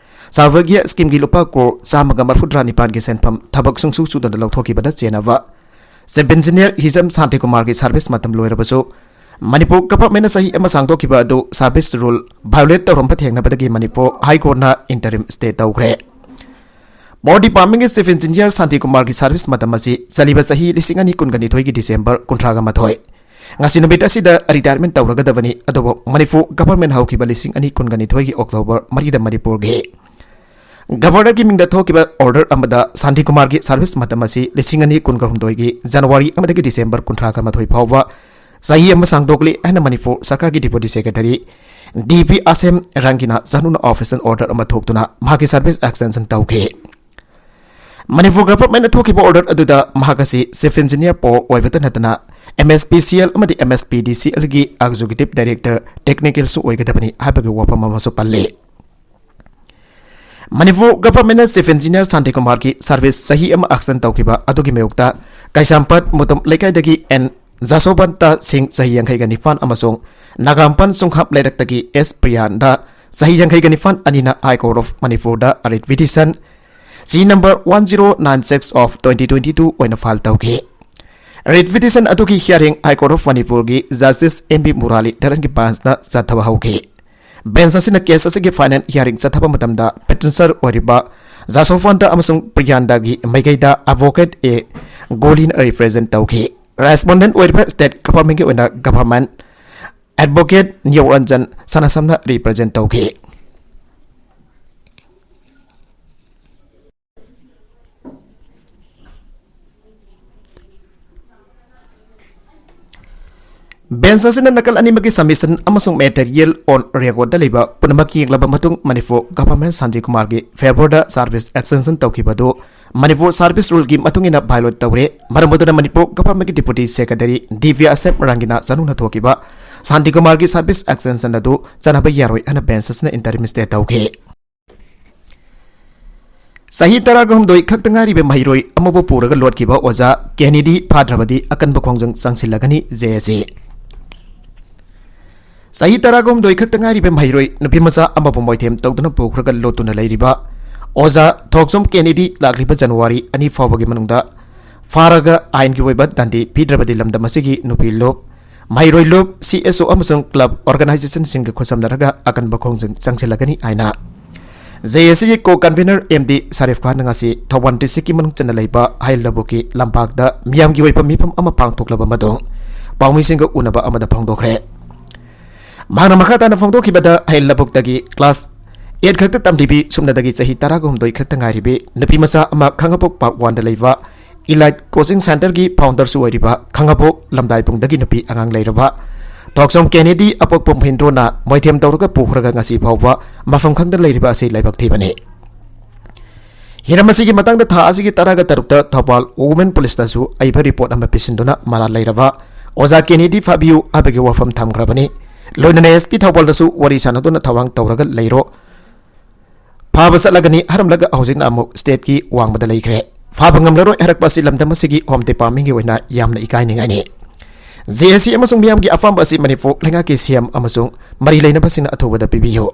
ꯁꯥꯔꯚꯒ꯭ꯌ ꯁ꯭ꯀꯤꯝꯒꯤ ꯂꯨꯄꯥ ꯀ꯭ꯔꯣꯔ ꯆꯥꯝꯃꯒ ꯃꯔꯐꯨꯇꯔꯥ ꯅꯤꯄꯥꯟꯒꯤ ꯁꯦꯟꯐꯝ ꯊꯕꯛ ꯁꯨꯡꯁꯨ ꯁꯨꯗꯅ ꯂꯧꯊꯣꯛꯈꯤꯕꯗ ꯆꯦꯟꯅꯕ Chief Engineer ꯍꯤꯖꯝ ꯁꯥꯟꯇꯤꯀꯨꯃꯥꯔꯒꯤ ꯁꯥꯔꯚꯤꯁ ꯃꯇꯝ ꯂꯣꯏꯔꯕꯁꯨ ꯃꯅꯤꯄꯨꯔ ꯒꯚꯔꯟꯃꯦꯟꯠꯅ ꯆꯍꯤ ꯑꯃ ꯁꯥꯡꯗꯣꯛꯈꯤꯕ ꯑꯗꯨ ꯁꯥꯔꯚꯤꯁ ꯔꯨꯜ ꯚꯥꯏꯑꯣꯂꯦꯠ ꯇꯧꯔꯝꯕ ꯊꯦꯡꯅꯕꯗꯒꯤ ꯃꯅꯤꯄꯨꯔ ꯍꯥꯏ ꯀꯣꯔꯠꯅ ꯏꯟꯇꯔꯤꯝ ꯁ꯭ꯇꯦ ꯇꯧꯈ꯭ꯔꯦ꯫ ꯄꯥꯋꯔ ꯗꯤꯄꯥꯔꯠꯃꯦꯟꯠꯀꯤ ꯆꯤꯐ ꯏꯟꯖꯤꯅꯤꯌꯔ ꯁꯥꯟꯇꯤꯀꯨꯃꯥꯔꯒꯤ ꯁꯥꯔꯚꯤꯁ ꯃꯇꯝ ꯑꯁꯤ ꯆꯠꯂꯤꯕ ꯆꯍꯤ ꯂꯤꯁꯤꯡ ꯑꯅꯤ ꯀꯨꯟꯒ ꯅꯤꯊꯣꯏꯒꯤ ꯗꯤꯁꯦꯝꯕꯔ ꯀꯨꯟꯊ꯭ꯔꯥꯒ ꯃꯥꯊꯣꯏ꯫ ꯉꯁꯤ ꯅꯨꯃꯤꯠ ꯑꯁꯤꯗ ꯔꯤꯇꯥꯌꯔꯃꯦꯟꯠ ꯇꯧꯔꯒꯗꯕꯅꯤ, ꯑꯗꯨꯕꯨ ꯃꯅꯤꯄꯨꯔ ꯒꯚꯔꯟꯃꯦꯟꯠ ꯍꯧꯈꯤꯕ ꯂꯤꯁꯤꯡ ꯑꯅꯤ ꯀꯨꯟꯒ ꯅꯤꯊꯣꯏꯒꯤ ꯑꯣꯛꯇꯣꯕꯔ ꯃꯔꯤꯗ ꯃꯅꯤꯄꯨꯔꯒꯤ ꯒꯚꯔꯅꯔꯒꯤ ꯃꯤꯡꯗ ꯊꯣꯛꯈꯤꯕ ꯑꯣꯔꯗꯔ ꯑꯃꯗ ꯁꯥꯟꯇꯤꯀꯨꯃꯥꯔꯒꯤ ꯁꯥꯔꯚꯤꯁ ꯃꯇꯝ ꯑꯁꯤ ꯂꯤꯁꯤꯡ ꯑꯅꯤ ꯀꯨꯟꯒ ꯍꯨꯝꯗꯣꯏꯒꯤ ꯖꯅꯋꯥꯔꯤ ꯑꯃꯗꯒꯤ ꯗꯤꯁꯦꯝꯕꯔ ꯀꯨꯟꯊ꯭ꯔꯥꯒ ꯃꯥꯊꯣꯏ ꯐꯥꯎꯕ ꯆꯍꯤ ꯑꯃ ꯁꯥꯡꯗꯣꯛꯂꯤ ꯍꯥꯏꯅ ꯃꯅꯤꯄꯨꯔ ꯁꯔꯀꯥꯔꯒꯤ ꯗꯤꯄꯨꯇꯤ ꯁꯦꯀ꯭ꯔꯦꯇꯔꯤ ꯗꯤ ꯄꯤ ꯑꯁꯦꯝ ꯔꯪꯒꯤꯅꯥ ꯆꯅꯨꯅ ꯑꯣꯐꯤꯁꯤꯌꯦꯜ ꯑꯣꯔꯗꯔ ꯑꯃ ꯊꯣꯛꯇꯨꯅ ꯃꯍꯥꯛꯀꯤ ꯁꯥꯔꯚꯤꯁ ꯑꯦꯛꯁꯇꯦꯟꯁꯟ ꯇꯧꯈꯤ꯫ ꯃꯅꯤꯄꯨꯔ ꯒꯚꯔꯟꯃꯦꯟꯠꯅ ꯊꯣꯛꯈꯤꯕ ꯑꯣꯔꯗꯔ ꯑꯗꯨꯗ ꯃꯍꯥꯛ ꯑꯁꯤ ꯆꯤꯐ ꯏꯟꯖꯤꯅꯤꯌꯔ ꯄꯥꯋꯔ ꯑꯣꯏꯕꯇ ꯅꯠꯇꯅ M S P C L ꯑꯃꯗꯤ ꯑꯦꯝ ꯑꯦꯁ ꯄꯤ ꯗꯤ ꯁꯤ ꯑꯦꯜꯒꯤ ꯑꯦꯛꯖꯤꯀ꯭ꯌꯨꯇꯤꯚ ꯗꯥꯏꯔꯦꯛꯇꯔ ꯇꯦꯛꯅꯤꯀꯦꯜꯁꯨ ꯑꯣꯏꯒꯗꯕꯅꯤ ꯍꯥꯏꯕꯒꯤ ꯋꯥꯐꯝ ꯑꯃꯁꯨ ꯄꯜꯂꯤ꯫ ꯃꯅꯤꯄꯨꯔ ꯒꯚꯔꯟꯃꯦꯟꯠꯅ ꯆꯤꯐ ꯏꯟꯖꯤꯅꯤꯌꯔ ꯁꯥꯟꯇꯤꯀꯨꯃꯥꯔꯒꯤ ꯁꯥꯔꯚꯤꯁ ꯆꯍꯤ ꯑꯃ ꯑꯦꯛꯁꯇꯦꯟ ꯇꯧꯈꯤꯕ ꯑꯗꯨꯒꯤ ꯃꯥꯌꯣꯛꯇ ꯀꯩꯁꯥꯝꯄꯥꯠ ꯃꯨꯇꯨꯝ ꯂꯩꯀꯥꯏꯗꯒꯤ ꯑꯦꯟ ꯖꯁꯣꯕꯟꯇ ꯁꯤꯡ, ꯆꯍꯤ ꯌꯥꯡꯈꯩꯒ ꯅꯤꯄꯥꯟ, ꯑꯃꯁꯨꯡ ꯅꯥꯒꯥꯝꯄꯥꯟ ꯆꯨꯡꯈꯥꯝ ꯂꯩꯔꯛꯇꯒꯤ ꯑꯦꯁ ꯄ꯭ꯔꯤꯌꯥꯟꯗ, ꯆꯍꯤ ꯌꯥꯡꯈꯩꯒ ꯅꯤꯄꯥꯟ, ꯑꯅꯤꯅ ꯍꯥꯏ ꯀꯣꯔꯠ ꯑꯣꯐ ꯃꯅꯤꯄꯨꯔꯗ ꯔꯤꯠ ꯄꯤꯇꯤꯁꯟ ꯁꯤ number one zero nine six of twenty twenty two ꯑꯣꯏꯅ ꯐꯥꯏꯜ ꯇꯧꯈꯤ꯫ ꯔꯤꯠ ꯄꯤꯇꯤꯁꯟ ꯑꯗꯨꯒꯤ ꯍꯤꯌꯥꯔꯤꯡ ꯍꯥꯏ ꯀꯣꯔꯠ ꯑꯣꯐ ꯃꯅꯤꯄꯨꯔꯒꯤ ꯖꯁꯇꯤꯁ ꯑꯦꯝ ꯕꯤ ꯃꯨꯔꯥꯂꯤ ꯙꯔꯟꯒꯤ ꯕꯦꯟꯁꯅ ꯆꯠꯊꯕ ꯍꯧꯈꯤ꯫ ꯕꯦꯟꯁ ꯑꯁꯤꯅ ꯀꯦꯁ ꯑꯁꯤꯒꯤ ꯐꯥꯏꯅꯦꯜ ꯍꯤꯌꯥꯔꯤꯡ ꯆꯠꯊꯕ ꯃꯇꯝꯗ ꯄꯦꯇꯤꯁꯅꯔ ꯑꯣꯏꯔꯤꯕ ꯖꯥꯁꯣꯐꯥꯟꯇ ꯑꯃꯁꯨꯡ ꯄ꯭ꯔꯤꯌꯥꯟꯗꯥꯒꯤ ꯃꯥꯏꯀꯩꯗ ꯑꯦꯗꯚꯣꯀꯦꯠ ꯑꯦ ꯒꯣꯂꯤꯅ ꯔꯤꯄ꯭ꯔꯖꯦꯟꯠ ꯇꯧꯈꯤ꯫ ꯔꯦꯁꯄꯣꯟꯗꯦꯟꯠ ꯑꯣꯏꯔꯤꯕ ꯁ꯭ꯇꯦꯠ ꯒꯚꯔꯟꯃꯦꯟꯠꯀꯤ ꯑꯣꯏꯅ ꯒꯚꯔꯟꯃꯦꯟꯠ ꯑꯦꯗꯚꯣꯀꯦꯠ ꯅꯤꯌꯣꯔꯟꯖꯟ ꯁꯅꯥꯁꯝꯅ ꯔꯤꯄ꯭ꯔꯖꯦꯟꯠ ꯇꯧꯈꯤ꯫ ꯕꯦꯟꯁ ꯑꯁꯤꯅ ꯅꯥꯀꯜ ꯑꯅꯤꯃꯛꯀꯤ ꯁꯕꯃꯤꯁꯟ ꯑꯃꯁꯨꯡ ꯃꯦꯇꯔꯤꯌꯦꯜ ꯑꯣꯟ ꯔꯦꯀꯣꯔꯗꯇ ꯂꯩꯕ ꯄꯨꯝꯅꯃꯛ ꯌꯦꯡꯂꯕ ꯃꯇꯨꯡ ꯃꯅꯤꯄꯨꯔ ꯒꯚꯔꯟꯃꯦꯟꯠ ꯁꯥꯟꯇꯤꯀꯨꯃꯥꯔꯒꯤ ꯐꯦꯚꯔꯗ ꯁꯥꯔꯚꯤꯁ ꯑꯦꯛꯁꯇꯦꯟꯁꯟ ꯇꯧꯈꯤꯕ ꯑꯗꯨ ꯃꯅꯤꯄꯨꯔ ꯁꯥꯔꯚꯤꯁ ꯔꯨꯜꯒꯤ ꯃꯇꯨꯡ ꯏꯟꯅ ꯚꯥꯏꯑꯣꯂꯦꯠ ꯇꯧꯔꯦ꯫ ꯃꯔꯝ ꯑꯗꯨꯅ ꯃꯅꯤꯄꯨꯔ ꯒꯚꯔꯟꯃꯦꯟꯠꯀꯤ deputy secretary D B Asem ꯔꯪꯒꯤꯅꯥ ꯆꯅꯨꯅ ꯊꯣꯛꯈꯤꯕ ꯁꯥꯟꯇꯤꯀꯨꯃꯥꯔꯒꯤ ꯁꯥꯔꯚꯤꯁ ꯑꯦꯛꯁꯇꯦꯟꯁꯟ ꯑꯗꯨ ꯆꯠꯅꯕ ꯌꯥꯔꯣꯏ ꯍꯥꯏꯅ ꯕꯦꯟꯁ ꯑꯁꯤꯅ ꯏꯟꯇꯔꯤꯝ ꯁ꯭ꯇꯦ ꯇꯧꯈꯤ꯫ ꯆꯍꯤ ꯇꯔꯥꯒ ꯍꯨꯝꯗꯣꯏ ꯈꯛꯇ ꯉꯥꯏꯔꯤꯕ ꯃꯍꯩꯔꯣꯏ ꯑꯃꯕꯨ ꯄꯨꯔꯒ ꯂꯣꯠꯈꯤꯕ ꯑꯣꯖꯥ ꯀꯦꯅꯦꯗꯤ ꯐꯥꯗ꯭ꯔꯕꯗꯤ ꯑꯀꯟꯕ ꯈꯣꯡꯖꯪ ꯆꯪꯁꯤꯜꯂꯒꯅꯤ, ꯖꯦ ꯑꯦ ꯁꯤ꯫ ꯆꯍꯤ ꯇꯔꯥꯒ ꯍꯨꯝꯗꯣꯏ ꯈꯛꯇ ꯉꯥꯏꯔꯤꯕ ꯃꯍꯩꯔꯣꯏ ꯅꯨꯄꯤꯃꯆꯥ ꯑꯃꯕꯨ ꯃꯣꯏꯊꯦꯝ ꯇꯧꯗꯨꯅ ꯄꯨꯈ꯭ꯔꯒ ꯂꯣꯠꯇꯨꯅ ꯂꯩꯔꯤꯕ ꯑꯣꯖꯥ ꯊꯣꯛꯆꯣꯝ ꯀꯦꯅꯦꯗꯤ ꯂꯥꯛꯂꯤꯕ ꯖꯅꯋꯥꯔꯤ ꯑꯅꯤ ꯐꯥꯎꯕꯒꯤ ꯃꯅꯨꯡꯗ ꯐꯥꯔꯒ ꯑꯥꯏꯟꯒꯤ ꯑꯣꯏꯕ ꯗꯟꯗꯤ ꯄꯤꯗ꯭ꯔꯕꯗꯤ ꯂꯝꯗꯝ ꯑꯁꯤꯒꯤ ꯅꯨꯄꯤ ꯂꯨꯞ, ꯃꯍꯩꯔꯣꯏ ꯂꯨꯞ, ꯁꯤ ꯑꯦꯁ ꯑꯣ ꯑꯃꯁꯨꯡ ꯀ꯭ꯂꯕ ꯑꯣꯔꯒꯅꯥꯏꯖꯦꯁꯟꯁꯤꯡꯒ ꯈꯨꯠꯁꯝꯅꯔꯒ ꯑꯀꯟꯕ ꯈꯣꯡꯖꯪ ꯆꯪꯁꯤꯜꯂꯒꯅꯤ ꯍꯥꯏꯅ ꯖꯦ ꯑꯦ ꯁꯤꯒꯤ ꯀꯣ ꯀꯟꯚꯤꯅꯔ ꯑꯦꯝ ꯗꯤ ꯁꯔꯤꯐ ꯈꯥꯟꯅ ꯉꯁꯤ ꯊꯧꯕꯥꯜ ꯗꯤꯁꯇ꯭ꯔꯤꯛꯀꯤ ꯃꯅꯨꯡ ꯆꯟꯅ ꯂꯩꯕ ꯍꯌꯦꯜ ꯂꯕꯨꯛꯀꯤ ꯂꯝꯄꯥꯛꯇ ꯃꯤꯌꯥꯝꯒꯤ ꯑꯣꯏꯕ ꯃꯤꯐꯝ ꯑꯃ ꯄꯥꯡꯊꯣꯛꯂꯕ ꯃꯇꯨꯡ ꯄꯥꯎꯃꯤꯁꯤꯡꯒ ꯎꯅꯕ ꯑꯃꯗ ꯐꯣꯡꯗꯣꯛꯈ꯭ꯔꯦ꯫ ꯃꯍꯥꯛꯅ ꯃꯈꯥ ꯇꯥꯅ ꯐꯣꯡꯗꯣꯛꯈꯤꯕꯗ, ꯍꯌꯦꯜ ꯂꯕꯨꯛꯇꯒꯤ ꯀ꯭ꯂꯥꯁ ꯑꯦꯠ ꯈꯛꯇ ꯇꯝꯂꯤꯕꯤ, ꯁꯨꯞꯅꯗꯒꯤ ꯆꯍꯤ ꯇꯔꯥꯒ ꯍꯨꯝꯗꯣꯏ ꯈꯛꯇ ꯉꯥꯏꯔꯤꯕꯤ ꯅꯨꯄꯤ ꯃꯆꯥ ꯑꯃ ꯈꯥꯉꯕꯣꯛ ꯄꯥꯔꯠ ꯋꯥꯟꯗ ꯂꯩꯕ ꯏꯂꯥꯏꯠ ꯀꯣꯆꯤꯡ ꯁꯦꯟꯇꯔꯒꯤ ꯐꯥꯎꯟꯗꯔꯁꯨ ꯑꯣꯏꯔꯤꯕ ꯈꯥꯉꯕꯣꯛ ꯂꯝꯗꯥꯏꯄꯨꯡꯗꯒꯤ ꯅꯨꯄꯤ ꯑꯉꯥꯡ ꯂꯩꯔꯕ ꯊꯣꯛꯆꯣꯝ ꯀꯦꯅꯦꯗꯤ ꯑꯄꯣꯛꯄ ꯃꯍꯤꯟꯗ꯭ꯔꯣꯅ ꯃꯣꯏꯊꯦꯝ ꯇꯧꯔꯒ ꯄꯨꯈ꯭ꯔꯒ ꯉꯁꯤ ꯐꯥꯎꯕ ꯃꯐꯝ ꯈꯪꯗꯅ ꯂꯩꯔꯤꯕ ꯑꯁꯤ ꯂꯥꯏꯕꯛ ꯊꯤꯕꯅꯤ꯫ ꯍꯤꯔꯝ ꯑꯁꯤꯒꯤ ꯃꯇꯥꯡꯗ ꯊꯥ ꯑꯁꯤꯒꯤ ꯇꯔꯥꯒ ꯇꯔꯨꯛꯇ ꯊꯧꯕꯥꯜ ꯋꯨꯃꯦꯟ ꯄꯨꯂꯤꯁꯇꯁꯨ ꯑꯏꯕ ꯔꯤꯄꯣꯔꯠ ꯑꯃ ꯄꯤꯁꯤꯟꯗꯨꯅ ꯃꯔꯥꯜ ꯂꯩꯔꯕ ꯑꯣꯖꯥ ꯀꯦꯅꯦꯗꯤ ꯐꯥꯕꯤꯌꯨ ꯍꯥꯏꯕꯒꯤ ꯋꯥꯐꯝ ꯊꯝꯈ꯭ꯔꯕꯅꯤ꯫ ꯂꯣꯏꯅꯅ ꯑꯦꯁ ꯄꯤ ꯊꯧꯕꯥꯜꯗꯁꯨ ꯋꯥꯔꯤ ꯁꯥꯟꯅꯗꯨꯅ ꯊꯧꯔꯥꯡ ꯇꯧꯔꯒ ꯂꯩꯔꯣ꯫ ꯐꯥꯕ ꯆꯠꯂꯒꯅꯤ ꯍꯥꯏꯔꯝꯂꯒ ꯍꯧꯖꯤꯛꯅ ꯑꯃꯨꯛ ꯁ꯭ꯇꯦꯠꯀꯤ ꯋꯥꯡꯃꯗ ꯂꯩꯈ꯭ꯔꯦ꯫ ꯐꯥꯕ ꯉꯝꯂꯔꯣꯏ ꯍꯥꯏꯔꯛꯄ ꯑꯁꯤ ꯂꯝꯗꯝ ꯑꯁꯤꯒꯤ ꯍꯣꯝ ꯗꯤꯄꯥꯔꯠꯃꯦꯟꯒꯤ ꯑꯣꯏꯅ ꯌꯥꯝꯅ ꯏꯀꯥꯏꯅꯤꯡꯉꯥꯏꯅꯤ꯫ ꯖꯦ ꯑꯦ ꯁꯤ ꯑꯃꯁꯨꯡ ꯃꯤꯌꯥꯝꯒꯤ ꯑꯄꯥꯝꯕ ꯑꯁꯤ ꯃꯅꯤꯄꯨꯔ ꯂꯩꯉꯥꯛꯀꯤ ꯁꯤ ꯑꯦꯝ ꯑꯃꯁꯨꯡ ꯃꯔꯤ ꯂꯩꯅꯕꯁꯤꯡꯅ ꯑꯊꯨꯕꯗ ꯄꯤꯕꯤꯌꯨ꯫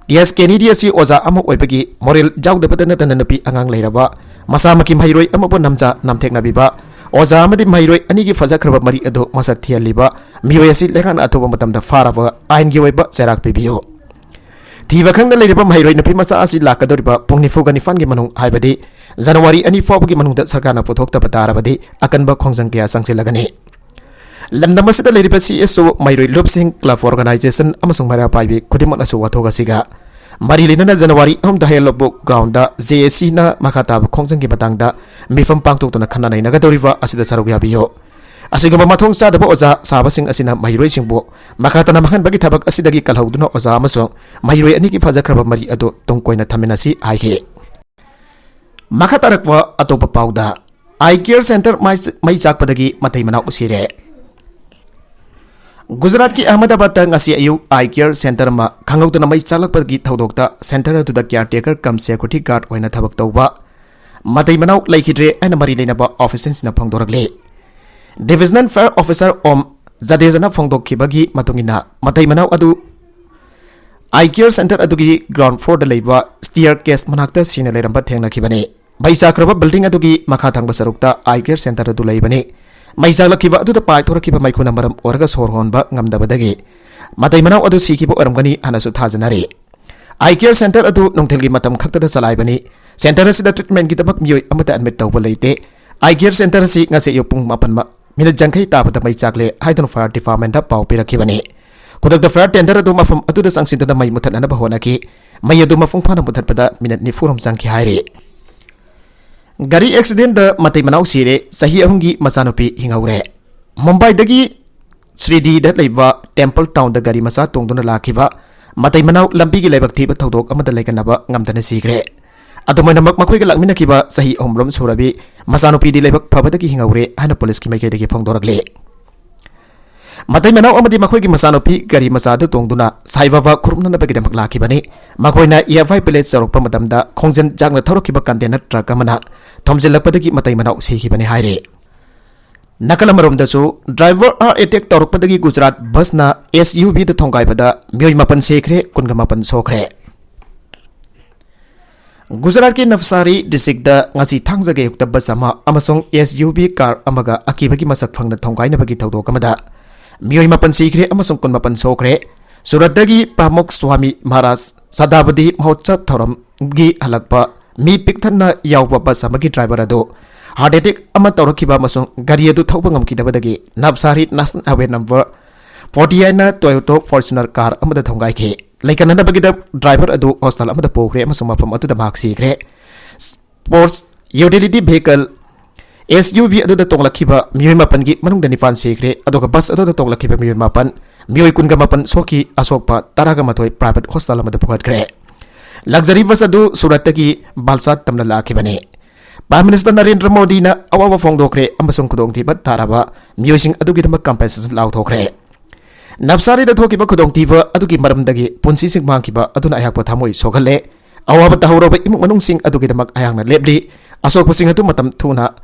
ꯇꯤ ꯑꯦꯁ ꯀꯦꯅꯦꯗꯤ ꯑꯁꯤ ꯑꯣꯖꯥ ꯑꯃ ꯑꯣꯏꯕꯒꯤ ꯃꯣꯔꯦꯜ ꯌꯥꯎꯗꯕꯇ ꯅꯠꯇꯅ ꯅꯨꯄꯤ ꯑꯉꯥꯡ ꯂꯩꯔꯕ, ꯃꯁꯥꯃꯛꯀꯤ ꯃꯍꯩꯔꯣꯏ ꯑꯃꯕꯨ ꯅꯝꯖ ꯅꯝꯊꯦꯛꯅꯕꯤꯕ, ꯑꯣꯖꯥ ꯑꯃꯗꯤ ꯃꯍꯩꯔꯣꯏ ꯑꯅꯤꯒꯤ ꯐꯖꯈ꯭ꯔꯕ ꯃꯔꯤ ꯑꯗꯨ ꯃꯁꯛ ꯊꯤꯍꯜꯂꯤꯕ ꯃꯤꯑꯣꯏ ꯑꯁꯤ ꯂꯩꯉꯥꯛꯅ ꯑꯊꯨꯕ ꯃꯇꯝꯗ ꯐꯥꯔꯕ ꯑꯥꯏꯟꯒꯤ ꯑꯣꯏꯕ ꯆꯩꯔꯥꯛ ꯄꯤꯕꯤꯌꯨ꯫ ꯊꯤꯕ ꯈꯪꯗ ꯂꯩꯔꯤꯕ ꯃꯍꯩꯔꯣꯏ ꯅꯨꯄꯤ ꯃꯆꯥ ꯑꯁꯤ ꯂꯥꯛꯀꯗꯧꯔꯤꯕ ꯄꯨꯡ ꯅꯤꯐꯨꯒ ꯅꯤꯄꯥꯟꯒꯤ ꯃꯅꯨꯡ, ꯍꯥꯏꯕꯗꯤ ꯖꯅꯋꯥꯔꯤ ꯑꯅꯤ ꯐꯥꯎꯕꯒꯤ ꯃꯅꯨꯡꯗ ꯁꯔꯀꯥꯔꯅ ꯄꯨꯊꯣꯛꯇꯕ ꯇꯥꯔꯕꯗꯤ ꯑꯀꯟꯕ ꯈꯣꯡꯖꯪ ꯀꯌꯥ ꯆꯪꯁꯤꯜꯂꯒꯅꯤ꯫ ꯂꯝꯗꯝ ꯑꯁꯤꯗ ꯂꯩꯔꯤꯕ ꯁꯤ ꯑꯦꯁ ꯑꯣ, ꯃꯍꯩꯔꯣꯏ ꯂꯨꯞꯁꯤꯡ, ꯀ꯭ꯂꯕ ꯑꯣꯔꯒꯅꯥꯏꯖꯦꯁꯟ ꯑꯃꯁꯨꯡ ꯃꯩꯔꯥ ꯄꯥꯏꯕꯤ ꯈꯨꯗꯤꯡꯃꯛꯅꯁꯨ ꯋꯥꯊꯣꯛ ꯑꯁꯤꯒ ꯃꯔꯤ ꯂꯩꯅꯅ ꯖꯅꯋꯥꯔꯤ ꯑꯍꯨꯝꯗ ꯍꯌꯦꯜ ꯂꯕꯨꯛ ꯒ꯭ꯔꯥꯎꯟꯗ ꯖꯦ ꯑꯦ ꯁꯤꯅ ꯃꯈꯥ ꯇꯥꯕ ꯈꯣꯡꯖꯪꯒꯤ ꯃꯇꯥꯡꯗ ꯃꯤꯐꯝ ꯄꯥꯡꯊꯣꯛꯇꯨꯅ ꯈꯟꯅ ꯅꯩꯅꯒꯗꯧꯔꯤꯕ ꯑꯁꯤꯗ ꯁꯔꯨꯛ ꯌꯥꯕꯤꯌꯨ꯫ ꯑꯁꯤꯒꯨꯝꯕ ꯃꯊꯣꯡ ꯆꯥꯗꯕ ꯑꯣꯖꯥ ꯁꯥꯕꯁꯤꯡ ꯑꯁꯤꯅ ꯃꯍꯩꯔꯣꯏꯁꯤꯡꯕꯨ ꯃꯈꯥ ꯇꯥꯅ ꯃꯥꯡꯍꯟꯕꯒꯤ ꯊꯕꯛ ꯑꯁꯤꯗꯒꯤ ꯀꯜꯍꯧꯗꯨꯅ ꯑꯣꯖꯥ ꯑꯃꯁꯨꯡ ꯃꯍꯩꯔꯣꯏ ꯑꯅꯤꯒꯤ ꯐꯖꯈ꯭ꯔꯕ ꯃꯔꯤ ꯑꯗꯨ ꯇꯨꯡ ꯀꯣꯏꯅ ꯊꯝꯃꯤꯟꯅꯁꯤ ꯍꯥꯏꯈꯤ꯫ ꯃꯈꯥ ꯇꯥꯔꯛꯄ ꯑꯇꯣꯞꯄ ꯄꯥꯎꯗ, ꯑꯥꯏ ꯀꯦꯌꯔ ꯁꯦꯟꯇꯔ ꯃꯩ, ꯃꯩ ꯆꯥꯛꯄꯗꯒꯤ ꯃꯇꯩ ꯃꯅꯥꯎ ꯁꯤꯔꯦ꯫ ꯒꯨꯖꯔꯥꯠꯀꯤ ꯑꯍꯃꯗꯥꯕꯥꯗꯇ ꯉꯁꯤ ꯑꯌꯨꯛ ꯑꯥꯏ ꯀꯦꯌꯔ ꯁꯦꯟꯇꯔ ꯑꯃ ꯈꯪꯍꯧꯗꯅ ꯃꯩ ꯆꯥꯛꯂꯛꯄꯒꯤ ꯊꯧꯗꯣꯛꯇ ꯁꯦꯟꯇꯔ ꯑꯗꯨꯗ ꯀꯤꯌꯥꯔ ꯇꯦꯀꯔ ꯀꯝ ꯁꯦꯀ꯭ꯌꯨꯔꯤꯇꯤ ꯒꯥꯔꯗ ꯑꯣꯏꯅ ꯊꯕꯛ ꯇꯧꯕ ꯃꯇꯩ ꯃꯅꯥꯎ ꯂꯩꯈꯤꯗ꯭ꯔꯦ ꯍꯥꯏꯅ ꯃꯔꯤ ꯂꯩꯅꯕ ꯑꯣꯐꯤꯁꯤꯌꯦꯜꯁꯤꯡꯅ ꯐꯣꯡꯗꯣꯔꯛꯂꯤ꯫ ꯗꯤꯚꯤꯖꯅꯦꯜ ꯐꯥꯌꯔ ꯑꯣꯐꯤꯁꯥꯔ ꯑꯣꯝ ꯖꯗꯦꯖꯥꯅ ꯐꯣꯡꯗꯣꯛꯈꯤꯕꯒꯤ ꯃꯇꯨꯡ ꯏꯟꯅ, ꯃꯇꯩ ꯃꯅꯥꯎ ꯑꯗꯨ ꯑꯥꯏ ꯀꯦꯌꯔ ꯁꯦꯟꯇꯔ ꯑꯗꯨꯒꯤ ꯒ꯭ꯔꯥꯎꯟ ꯐ꯭ꯂꯣꯔꯗ ꯂꯩꯕ ꯁ꯭ꯇꯤꯌꯔ ꯀꯦꯁ ꯃꯅꯥꯛꯇ ꯁꯤꯅ ꯂꯩꯔꯝꯕ ꯊꯦꯡꯅꯈꯤꯕꯅꯤ꯫ ꯃꯩ ꯆꯥꯛꯈ꯭ꯔꯕ ꯕꯤꯜꯗꯤꯡ ꯑꯗꯨꯒꯤ ꯃꯈꯥ ꯊꯪꯕ ꯁꯔꯨꯛꯇ ꯑꯥꯏ ꯀꯦꯌꯔ ꯁꯦꯟꯇꯔ ꯑꯗꯨ ꯂꯩꯕꯅꯤ꯫ ꯃꯩ ꯆꯥꯛꯂꯛꯈꯤꯕ ꯑꯗꯨꯗ ꯄꯥꯏꯊꯣꯔꯛꯈꯤꯕ ꯃꯩꯈꯨꯅ ꯃꯔꯝ ꯑꯣꯏꯔꯒ ꯁꯣꯔ ꯍꯣꯟꯕ ꯉꯝꯗꯕꯗꯒꯤ ꯃꯇꯩ ꯃꯅꯥꯎ ꯑꯗꯨ ꯁꯤꯈꯤꯕ ꯑꯣꯏꯔꯝꯒꯅꯤ ꯍꯥꯏꯅꯁꯨ ꯊꯥꯖꯅꯔꯤ꯫ ꯑꯥꯏ ꯀꯦꯌꯔ ꯁꯦꯟꯇꯔ ꯑꯗꯨ ꯅꯨꯡꯊꯤꯜꯒꯤ ꯃꯇꯝ ꯈꯛꯇꯗ ꯆꯂꯥꯏꯕꯅꯤ꯫ ꯁꯦꯟꯇꯔ ꯑꯁꯤꯗ ꯇ꯭ꯔꯤꯠꯃꯦꯟꯒꯤꯗꯃꯛ ꯃꯤꯑꯣꯏ ꯑꯃꯠꯇ ꯑꯦꯗꯃꯤꯠ ꯇꯧꯕ ꯂꯩꯇꯦ꯫ ꯑꯥꯏ ꯀꯦꯌꯔ ꯁꯦꯟꯇꯔ ꯑꯁꯤ ꯉꯁꯤ ꯑꯌꯨꯛ ꯄꯨꯡ ꯃꯥꯄꯟ ꯃ-, ꯃꯤꯅꯤꯠ ꯌꯥꯡꯈꯩ ꯇꯥꯕꯗ ꯃꯩ ꯆꯥꯛꯂꯦ ꯍꯥꯏꯗꯨꯅ ꯐꯥꯌꯔ ꯗꯤꯄꯥꯔꯠꯃꯦꯟꯗ ꯄꯥꯎ ꯄꯤꯔꯛꯈꯤꯕꯅꯤ꯫ ꯈꯨꯗꯛꯇ ꯐꯥꯌꯔ ꯇꯦꯟꯗꯔ ꯑꯗꯨ ꯃꯐꯝ ꯑꯗꯨꯗ ꯆꯪꯁꯤꯟꯗꯨꯅ ꯃꯩ ꯃꯨꯊꯠꯅꯅꯕ ꯍꯣꯠꯅꯈꯤ꯫ ꯃꯩ ꯑꯗꯨ ꯃꯄꯨꯡ ꯐꯥꯅ ꯃꯨꯊꯠꯄꯗ ꯃꯤꯅꯤꯠ ꯅꯤꯐꯨ ꯔꯣꯝ ꯆꯪꯈꯤ ꯍꯥꯏꯔꯤ꯫ ꯒꯥꯔꯤ ꯑꯦꯛꯁꯤꯗꯦꯟꯗ ꯃꯇꯩ ꯃꯅꯥꯎ ꯁꯤꯔꯦ, ꯆꯍꯤ ꯑꯍꯨꯝꯒꯤ ꯃꯆꯥꯅꯨꯄꯤ ꯍꯤꯡꯍꯧꯔꯦ꯫ ꯃꯨꯝꯕꯥꯏꯗꯒꯤ ꯁ꯭ꯔꯤꯗꯤꯗ ꯂꯩꯕ ꯇꯦꯝꯄꯜ ꯇꯥꯎꯟꯗ ꯒꯥꯔꯤ ꯃꯆꯥ ꯇꯣꯡꯗꯨꯅ ꯂꯥꯛꯈꯤꯕ ꯃꯇꯩ ꯃꯅꯥꯎ ꯂꯝꯕꯤꯒꯤ ꯂꯥꯏꯕꯛ ꯊꯤꯕ ꯊꯧꯗꯣꯛ ꯑꯃꯗ ꯂꯩꯀꯟꯅꯕ ꯉꯝꯗꯅ ꯁꯤꯈ꯭ꯔꯦ꯫ ꯑꯗꯨꯃꯥꯏꯅꯃꯛ ꯃꯈꯣꯏꯒ ꯂꯥꯛꯃꯤꯟꯅꯈꯤꯕ ꯆꯍꯤ ꯑꯍꯨꯝ ꯔꯣꯝ ꯁꯨꯔꯕꯤ ꯃꯆꯥꯅꯨꯄꯤꯗꯤ ꯂꯥꯏꯕꯛ ꯐꯕꯗꯒꯤ ꯍꯤꯡꯍꯧꯔꯦ ꯍꯥꯏꯅ ꯄꯨꯂꯤꯁꯀꯤ ꯃꯥꯏꯀꯩꯗꯒꯤ ꯐꯣꯡꯗꯣꯔꯛꯂꯤ꯫ ꯃꯇꯩ ꯃꯅꯥꯎ ꯑꯃꯗꯤ ꯃꯈꯣꯏꯒꯤ ꯃꯆꯥꯅꯨꯄꯤ ꯒꯥꯔꯤ ꯃꯆꯥꯗꯨ ꯇꯣꯡꯗꯨꯅ ꯁꯥꯏ ꯕꯥꯕꯥ ꯈꯨꯔꯨꯝꯅꯅꯕꯒꯤꯗꯃꯛ ꯂꯥꯛꯈꯤꯕꯅꯤ꯫ ꯃꯈꯣꯏꯅ ꯏꯌꯥꯐꯥꯏ ꯚꯤꯂꯦꯖ ꯌꯧꯔꯛꯄ ꯃꯇꯝꯗ ꯈꯣꯡꯖꯟ ꯆꯥꯡꯅ ꯊꯧꯔꯛꯈꯤꯕ ꯀꯟꯇꯦꯅꯔ ꯇ꯭ꯔꯛ ꯑꯃꯅ ꯊꯣꯝꯖꯤꯜꯂꯛꯄꯗꯒꯤ ꯃꯇꯩ ꯃꯅꯥꯎ ꯁꯤꯈꯤꯕꯅꯤ ꯍꯥꯏꯔꯤ꯫ ꯅꯥꯀꯜ ꯑꯃꯔꯣꯝꯗꯁꯨ, ꯗ꯭ꯔꯥꯏꯚꯔ ꯍꯥꯔꯠ ꯑꯦꯇꯦꯛ ꯇꯧꯔꯛꯄꯗꯒꯤ ꯒꯨꯖꯔꯥꯠ ꯕꯁꯅ ꯑꯦꯁ ꯌꯨ ꯚꯤꯗ ꯊꯣꯡꯒꯥꯏꯕꯗ ꯃꯤꯑꯣꯏ ꯃꯥꯄꯟ ꯁꯤꯈ꯭ꯔꯦ, ꯀꯨꯟꯒ ꯃꯥꯄꯟ ꯁꯣꯛꯈ꯭ꯔꯦ꯫ ꯒꯨꯖꯔꯥꯠꯀꯤ ꯅꯚꯁꯥꯔꯤ ꯗꯤꯁꯇ꯭ꯔꯤꯛꯇ ꯉꯁꯤ ꯊꯥꯡꯖꯒꯤ ꯑꯌꯨꯛꯇ ꯕꯁ ꯑꯃ ꯑꯃꯁꯨꯡ ꯑꯦꯁ ꯌꯨ ꯚꯤ ꯀꯥꯔ ꯑꯃꯒ ꯑꯀꯤꯕꯒꯤ ꯃꯁꯛ ꯐꯪꯅ ꯊꯣꯡꯒꯥꯏꯅꯕꯒꯤ ꯊꯧꯗꯣꯛ ꯑꯃꯗ ꯃꯤꯑꯣꯏ ꯃꯥꯄꯟ ꯁꯤꯈ꯭ꯔꯦ ꯑꯃꯁꯨꯡ ꯀꯨꯟꯃꯥꯄꯟ ꯁꯣꯛꯈ꯭ꯔꯦ꯫ ꯁꯨꯔꯠꯇꯒꯤ ꯄ꯭ꯔꯃꯨꯈ ꯁ꯭ꯋꯥꯃꯤ ꯃꯍꯥꯔꯥꯖ ꯁꯥꯇꯥꯕꯗꯤ ꯃꯍꯣꯠꯁꯕ ꯊꯧꯔꯝꯒꯤ ꯍꯜꯂꯛꯄ ꯃꯤ ꯄꯤꯛꯊꯟꯅ ꯌꯥꯎꯕ ꯕꯁ ꯑꯃꯒꯤ ꯗ꯭ꯔꯥꯏꯚꯔ ꯑꯗꯨ ꯍꯥꯔꯠ ꯑꯦꯇꯦꯛ ꯑꯃ ꯇꯧꯔꯛꯈꯤꯕ ꯑꯃꯁꯨꯡ ꯒꯥꯔꯤ ꯑꯗꯨ ꯊꯧꯕ ꯉꯝꯈꯤꯗꯕꯗꯒꯤ Navsari national highway number forty ꯑꯥꯏꯠꯅ ꯇꯣꯌꯣꯇꯣ ꯐꯣꯔꯆꯨꯅꯔ ꯀꯥꯔ ꯑꯃꯗ ꯊꯣꯡꯒꯥꯏꯈꯤ꯫ ꯂꯩꯀꯟꯅꯅꯕꯒꯤꯗꯃꯛ ꯗ꯭ꯔꯥꯏꯚꯔ ꯑꯗꯨ ꯍꯣꯁꯄꯤꯇꯥꯜ ꯑꯃꯗ ꯄꯨꯈ꯭ꯔꯦ ꯑꯃꯁꯨꯡ ꯃꯐꯝ ꯑꯗꯨꯗ ꯃꯍꯥꯛ ꯁꯤꯈ꯭ꯔꯦ꯫ Sports utility vehicle S U V ꯑꯗꯨꯗ ꯇꯣꯡꯂꯛꯈꯤꯕ ꯃꯤꯑꯣꯏ ꯃꯥꯄꯟꯒꯤ ꯃꯅꯨꯡꯗ ꯅꯤꯄꯥꯟ ꯁꯤꯈ꯭ꯔꯦ, ꯑꯗꯨꯒ ꯕꯁ ꯑꯗꯨꯗ ꯇꯣꯡꯂꯛꯈꯤꯕ ꯃꯤꯑꯣꯏ ꯃꯥꯄꯟ, ꯃꯤꯑꯣꯏ ꯀꯨꯟꯒ ꯃꯥꯄꯟ ꯁꯣꯛꯈꯤ꯫ ꯑꯁꯣꯛꯄ ꯇꯔꯥꯒ ꯃꯥꯊꯣꯏ ꯄ꯭ꯔꯥꯏꯚꯦꯠ ꯍꯣꯁꯄꯤꯇꯥꯜ ꯑꯃꯗ ꯄꯨꯈꯠꯈ꯭ꯔꯦ꯫ ꯂꯛꯖꯔꯤ ꯕꯁ ꯑꯗꯨ ꯁꯨꯔꯠꯇꯒꯤ ꯕꯥꯜꯁꯥꯗ ꯇꯝꯅ ꯂꯥꯛꯈꯤꯕꯅꯤ꯫ ꯄ꯭ꯔꯥꯏꯝ ꯃꯤꯅꯤꯁꯇꯔ ꯅꯔꯦꯟꯗ꯭ꯔ ꯃꯣꯗꯤꯅ ꯑꯋꯥꯕ ꯐꯣꯡꯗꯣꯛꯈ꯭ꯔꯦ ꯑꯃꯁꯨꯡ ꯈꯨꯗꯣꯡꯊꯤꯕ ꯇꯥꯔꯕ ꯃꯤꯑꯣꯏꯁꯤꯡ ꯑꯗꯨꯒꯤꯗꯃꯛ ꯀꯝꯄꯦꯟꯁꯦꯁꯟ ꯂꯥꯎꯊꯣꯛꯈ꯭ꯔꯦ꯫ ꯅꯞꯁꯥꯔꯤꯗ ꯊꯣꯛꯈꯤꯕ ꯈꯨꯗꯣꯡꯊꯤꯕ ꯑꯗꯨꯒꯤ ꯃꯔꯝꯗꯒꯤ ꯄꯨꯟꯁꯤꯁꯤꯡ ꯃꯥꯡꯈꯤꯕ ꯑꯗꯨꯅ ꯑꯩꯍꯥꯛꯄꯨ ꯊꯃꯣꯏ ꯁꯣꯛꯍꯜꯂꯦ꯫ ꯑꯋꯥꯕ ꯇꯥꯍꯧꯔꯕ ꯏꯃꯨꯡ ꯃꯅꯨꯡꯁꯤꯡ ꯑꯗꯨꯒꯤꯗꯃꯛ ꯑꯩꯍꯥꯛꯅ ꯂꯦꯞꯂꯤ꯫ ꯑꯁꯣꯛꯄꯁꯤꯡ ꯑꯗꯨ ꯃꯇꯝ ꯊꯨꯅ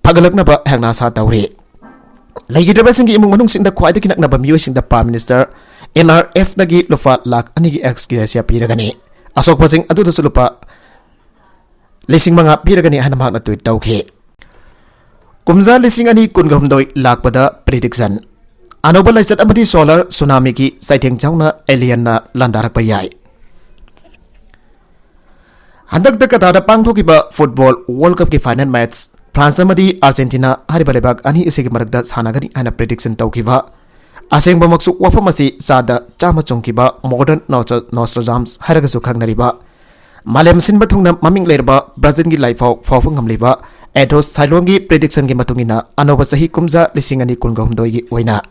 ꯐꯒꯠꯂꯛꯅꯕ ꯑꯩꯍꯥꯛꯅ ꯑꯥꯁꯥ ꯇꯧꯔꯤ꯫ ꯂꯩꯈꯤꯗ꯭ꯔꯕꯁꯤꯡꯒꯤ ꯏꯃꯨꯡ ꯃꯅꯨꯡꯁꯤꯡꯗ ꯈ꯭ꯋꯥꯏꯗꯒꯤ ꯅꯛꯅꯕ ꯃꯤꯑꯣꯏꯁꯤꯡꯗ Prime Minister N R F ꯇꯒꯤ ꯂꯨꯄꯥ ꯂꯥꯈ ꯑꯅꯤꯒꯤ ex gratia ꯄꯤꯔꯒꯅꯤ꯫ ꯑꯁꯣꯛꯄꯁꯤꯡ ꯑꯗꯨꯗꯁꯨ ꯂꯨꯄꯥ ꯂꯤꯁꯤꯡ ꯃꯉꯥ ꯄꯤꯔꯒꯅꯤ ꯍꯥꯏꯅ ꯃꯍꯥꯛꯅ tweet ꯇꯧꯈꯤ꯫ ꯀꯨꯝꯖꯥ ꯂꯤꯁꯤꯡ ꯑꯅꯤ ꯀꯨꯟꯒ ꯍꯨꯝꯗꯣꯏ ꯂꯥꯛꯄꯗ prediction꯫ ꯑꯅꯧꯕ ꯂꯥꯏꯆꯠ ꯑꯃꯗꯤ solar tsunami ꯒꯤ ꯆꯩꯊꯦꯡ ꯆꯥꯎꯅ alien ꯅ ꯂꯥꯟꯗꯥꯔꯛꯄ ꯌꯥꯏ꯫ ꯍꯟꯗꯛꯇ ꯀꯇꯥꯔꯗ ꯄꯥꯡꯊꯣꯛꯈꯤꯕ football World Cup ꯀꯤ final match France ꯑꯃꯗꯤ Argentina ꯍꯥꯏꯔꯤꯕ ꯂꯩꯕꯥꯛ ꯑꯅꯤ ꯑꯁꯤꯒꯤ ꯃꯔꯛꯇ ꯁꯥꯟꯅꯒꯅꯤ ꯍꯥꯏꯅ prediction ꯇꯧꯈꯤꯕ꯫ ꯑꯁꯦꯡꯕꯃꯛꯁꯨ ꯋꯥꯐꯝ ꯑꯁꯤ ꯆꯥꯗ ꯆꯥꯝꯃ ꯆꯨꯝꯈꯤꯕ modern Nostra-, Nostradamus ꯍꯥꯏꯔꯒꯁꯨ ꯈꯪꯅꯔꯤꯕ, ꯃꯥꯂꯦꯝ ꯁꯤꯟꯕ ꯊꯨꯡꯅ ꯃꯃꯤꯡ ꯂꯩꯔꯕ Brazil ꯒꯤ ꯂꯥꯏꯐꯥꯎ ꯐꯥꯎꯕ ꯉꯝꯂꯤꯕ Aethos Silon ꯒꯤ prediction ꯒꯤ ꯃꯇꯨꯡ ꯏꯟꯅ, ꯑꯅꯧꯕ ꯆꯍꯤ ꯀꯨꯝꯖꯥ ꯂꯤꯁꯤꯡ ꯑꯅꯤ ꯀꯨꯟꯒ ꯍꯨꯝꯗꯣꯏꯒꯤ ꯑꯣꯏꯅ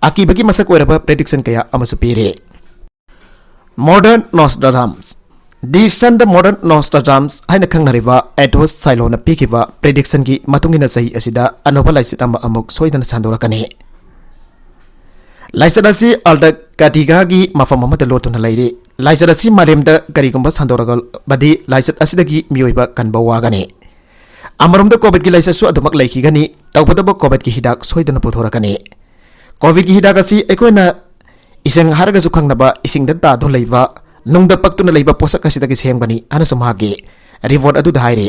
ꯑꯀꯤꯕꯒꯤ ꯃꯁꯛ ꯑꯣꯏꯔꯕ prediction ꯀꯌꯥ ꯑꯃꯁꯨ ꯄꯤꯔꯤ꯫ Modern Nostradamus꯫ The Sun the Modern Nostradamus ꯍꯥꯏꯅ ꯈꯪꯅꯔꯤꯕ Aethos Silon ꯅ ꯄꯤꯈꯤꯕ prediction ꯒꯤ ꯃꯇꯨꯡ ꯏꯟꯅ, ꯆꯍꯤ ꯑꯁꯤꯗ ꯑꯅꯧꯕ ꯂꯥꯏꯆꯠ ꯑꯃ ꯑꯃꯨꯛ ꯁꯣꯏꯗꯅ ꯁꯟꯗꯣꯔꯛꯀꯅꯤ꯫ ꯂꯥꯏꯆꯠ ꯑꯁꯤ Antarctica ꯒꯤ ꯃꯐꯝ ꯑꯃꯗ ꯂꯣꯠꯇꯨꯅ ꯂꯩꯔꯤ꯫ ꯂꯥꯏꯆꯠ ꯑꯁꯤ ꯃꯥꯂꯦꯝꯗ ꯀꯔꯤꯒꯨꯝꯕ ꯁꯟꯗꯣꯔꯛꯂꯕꯗꯤ, ꯂꯥꯏꯆꯠ ꯑꯁꯤꯗꯒꯤ ꯃꯤꯑꯣꯏꯕ ꯀꯟꯕ ꯋꯥꯒꯅꯤ꯫ ꯑꯃꯔꯣꯝꯗ COVID ꯀꯤ ꯂꯥꯏꯆꯠꯁꯨ ꯑꯗꯨꯃꯛ ꯂꯩꯈꯤꯒꯅꯤ꯫ ꯇꯧꯕꯇꯕꯨ COVID ꯀꯤ ꯍꯤꯗꯥꯛ ꯁꯣꯏꯗꯅ ꯄꯨꯊꯣꯔꯛꯀꯅꯤ꯫ COVID ꯀꯤ ꯍꯤꯗꯥꯛ ꯑꯁꯤ ꯑꯩꯈꯣꯏꯅ ꯏꯁꯤꯡ ꯍꯥꯏꯔꯒꯁꯨ ꯈꯪꯅꯕ ꯏꯁꯤꯡꯗ ꯇꯥꯗꯨꯅ ꯂꯩꯕ, ꯅꯨꯡꯗ ꯄꯛꯇꯨꯅ ꯂꯩꯕ ꯄꯣꯠꯁꯛ ꯑꯁꯤꯗꯒꯤ ꯁꯦꯝꯒꯅꯤ ꯍꯥꯏꯅꯁꯨ ꯃꯍꯥꯛꯀꯤ report ꯑꯗꯨꯗ ꯍꯥꯏꯔꯤ꯫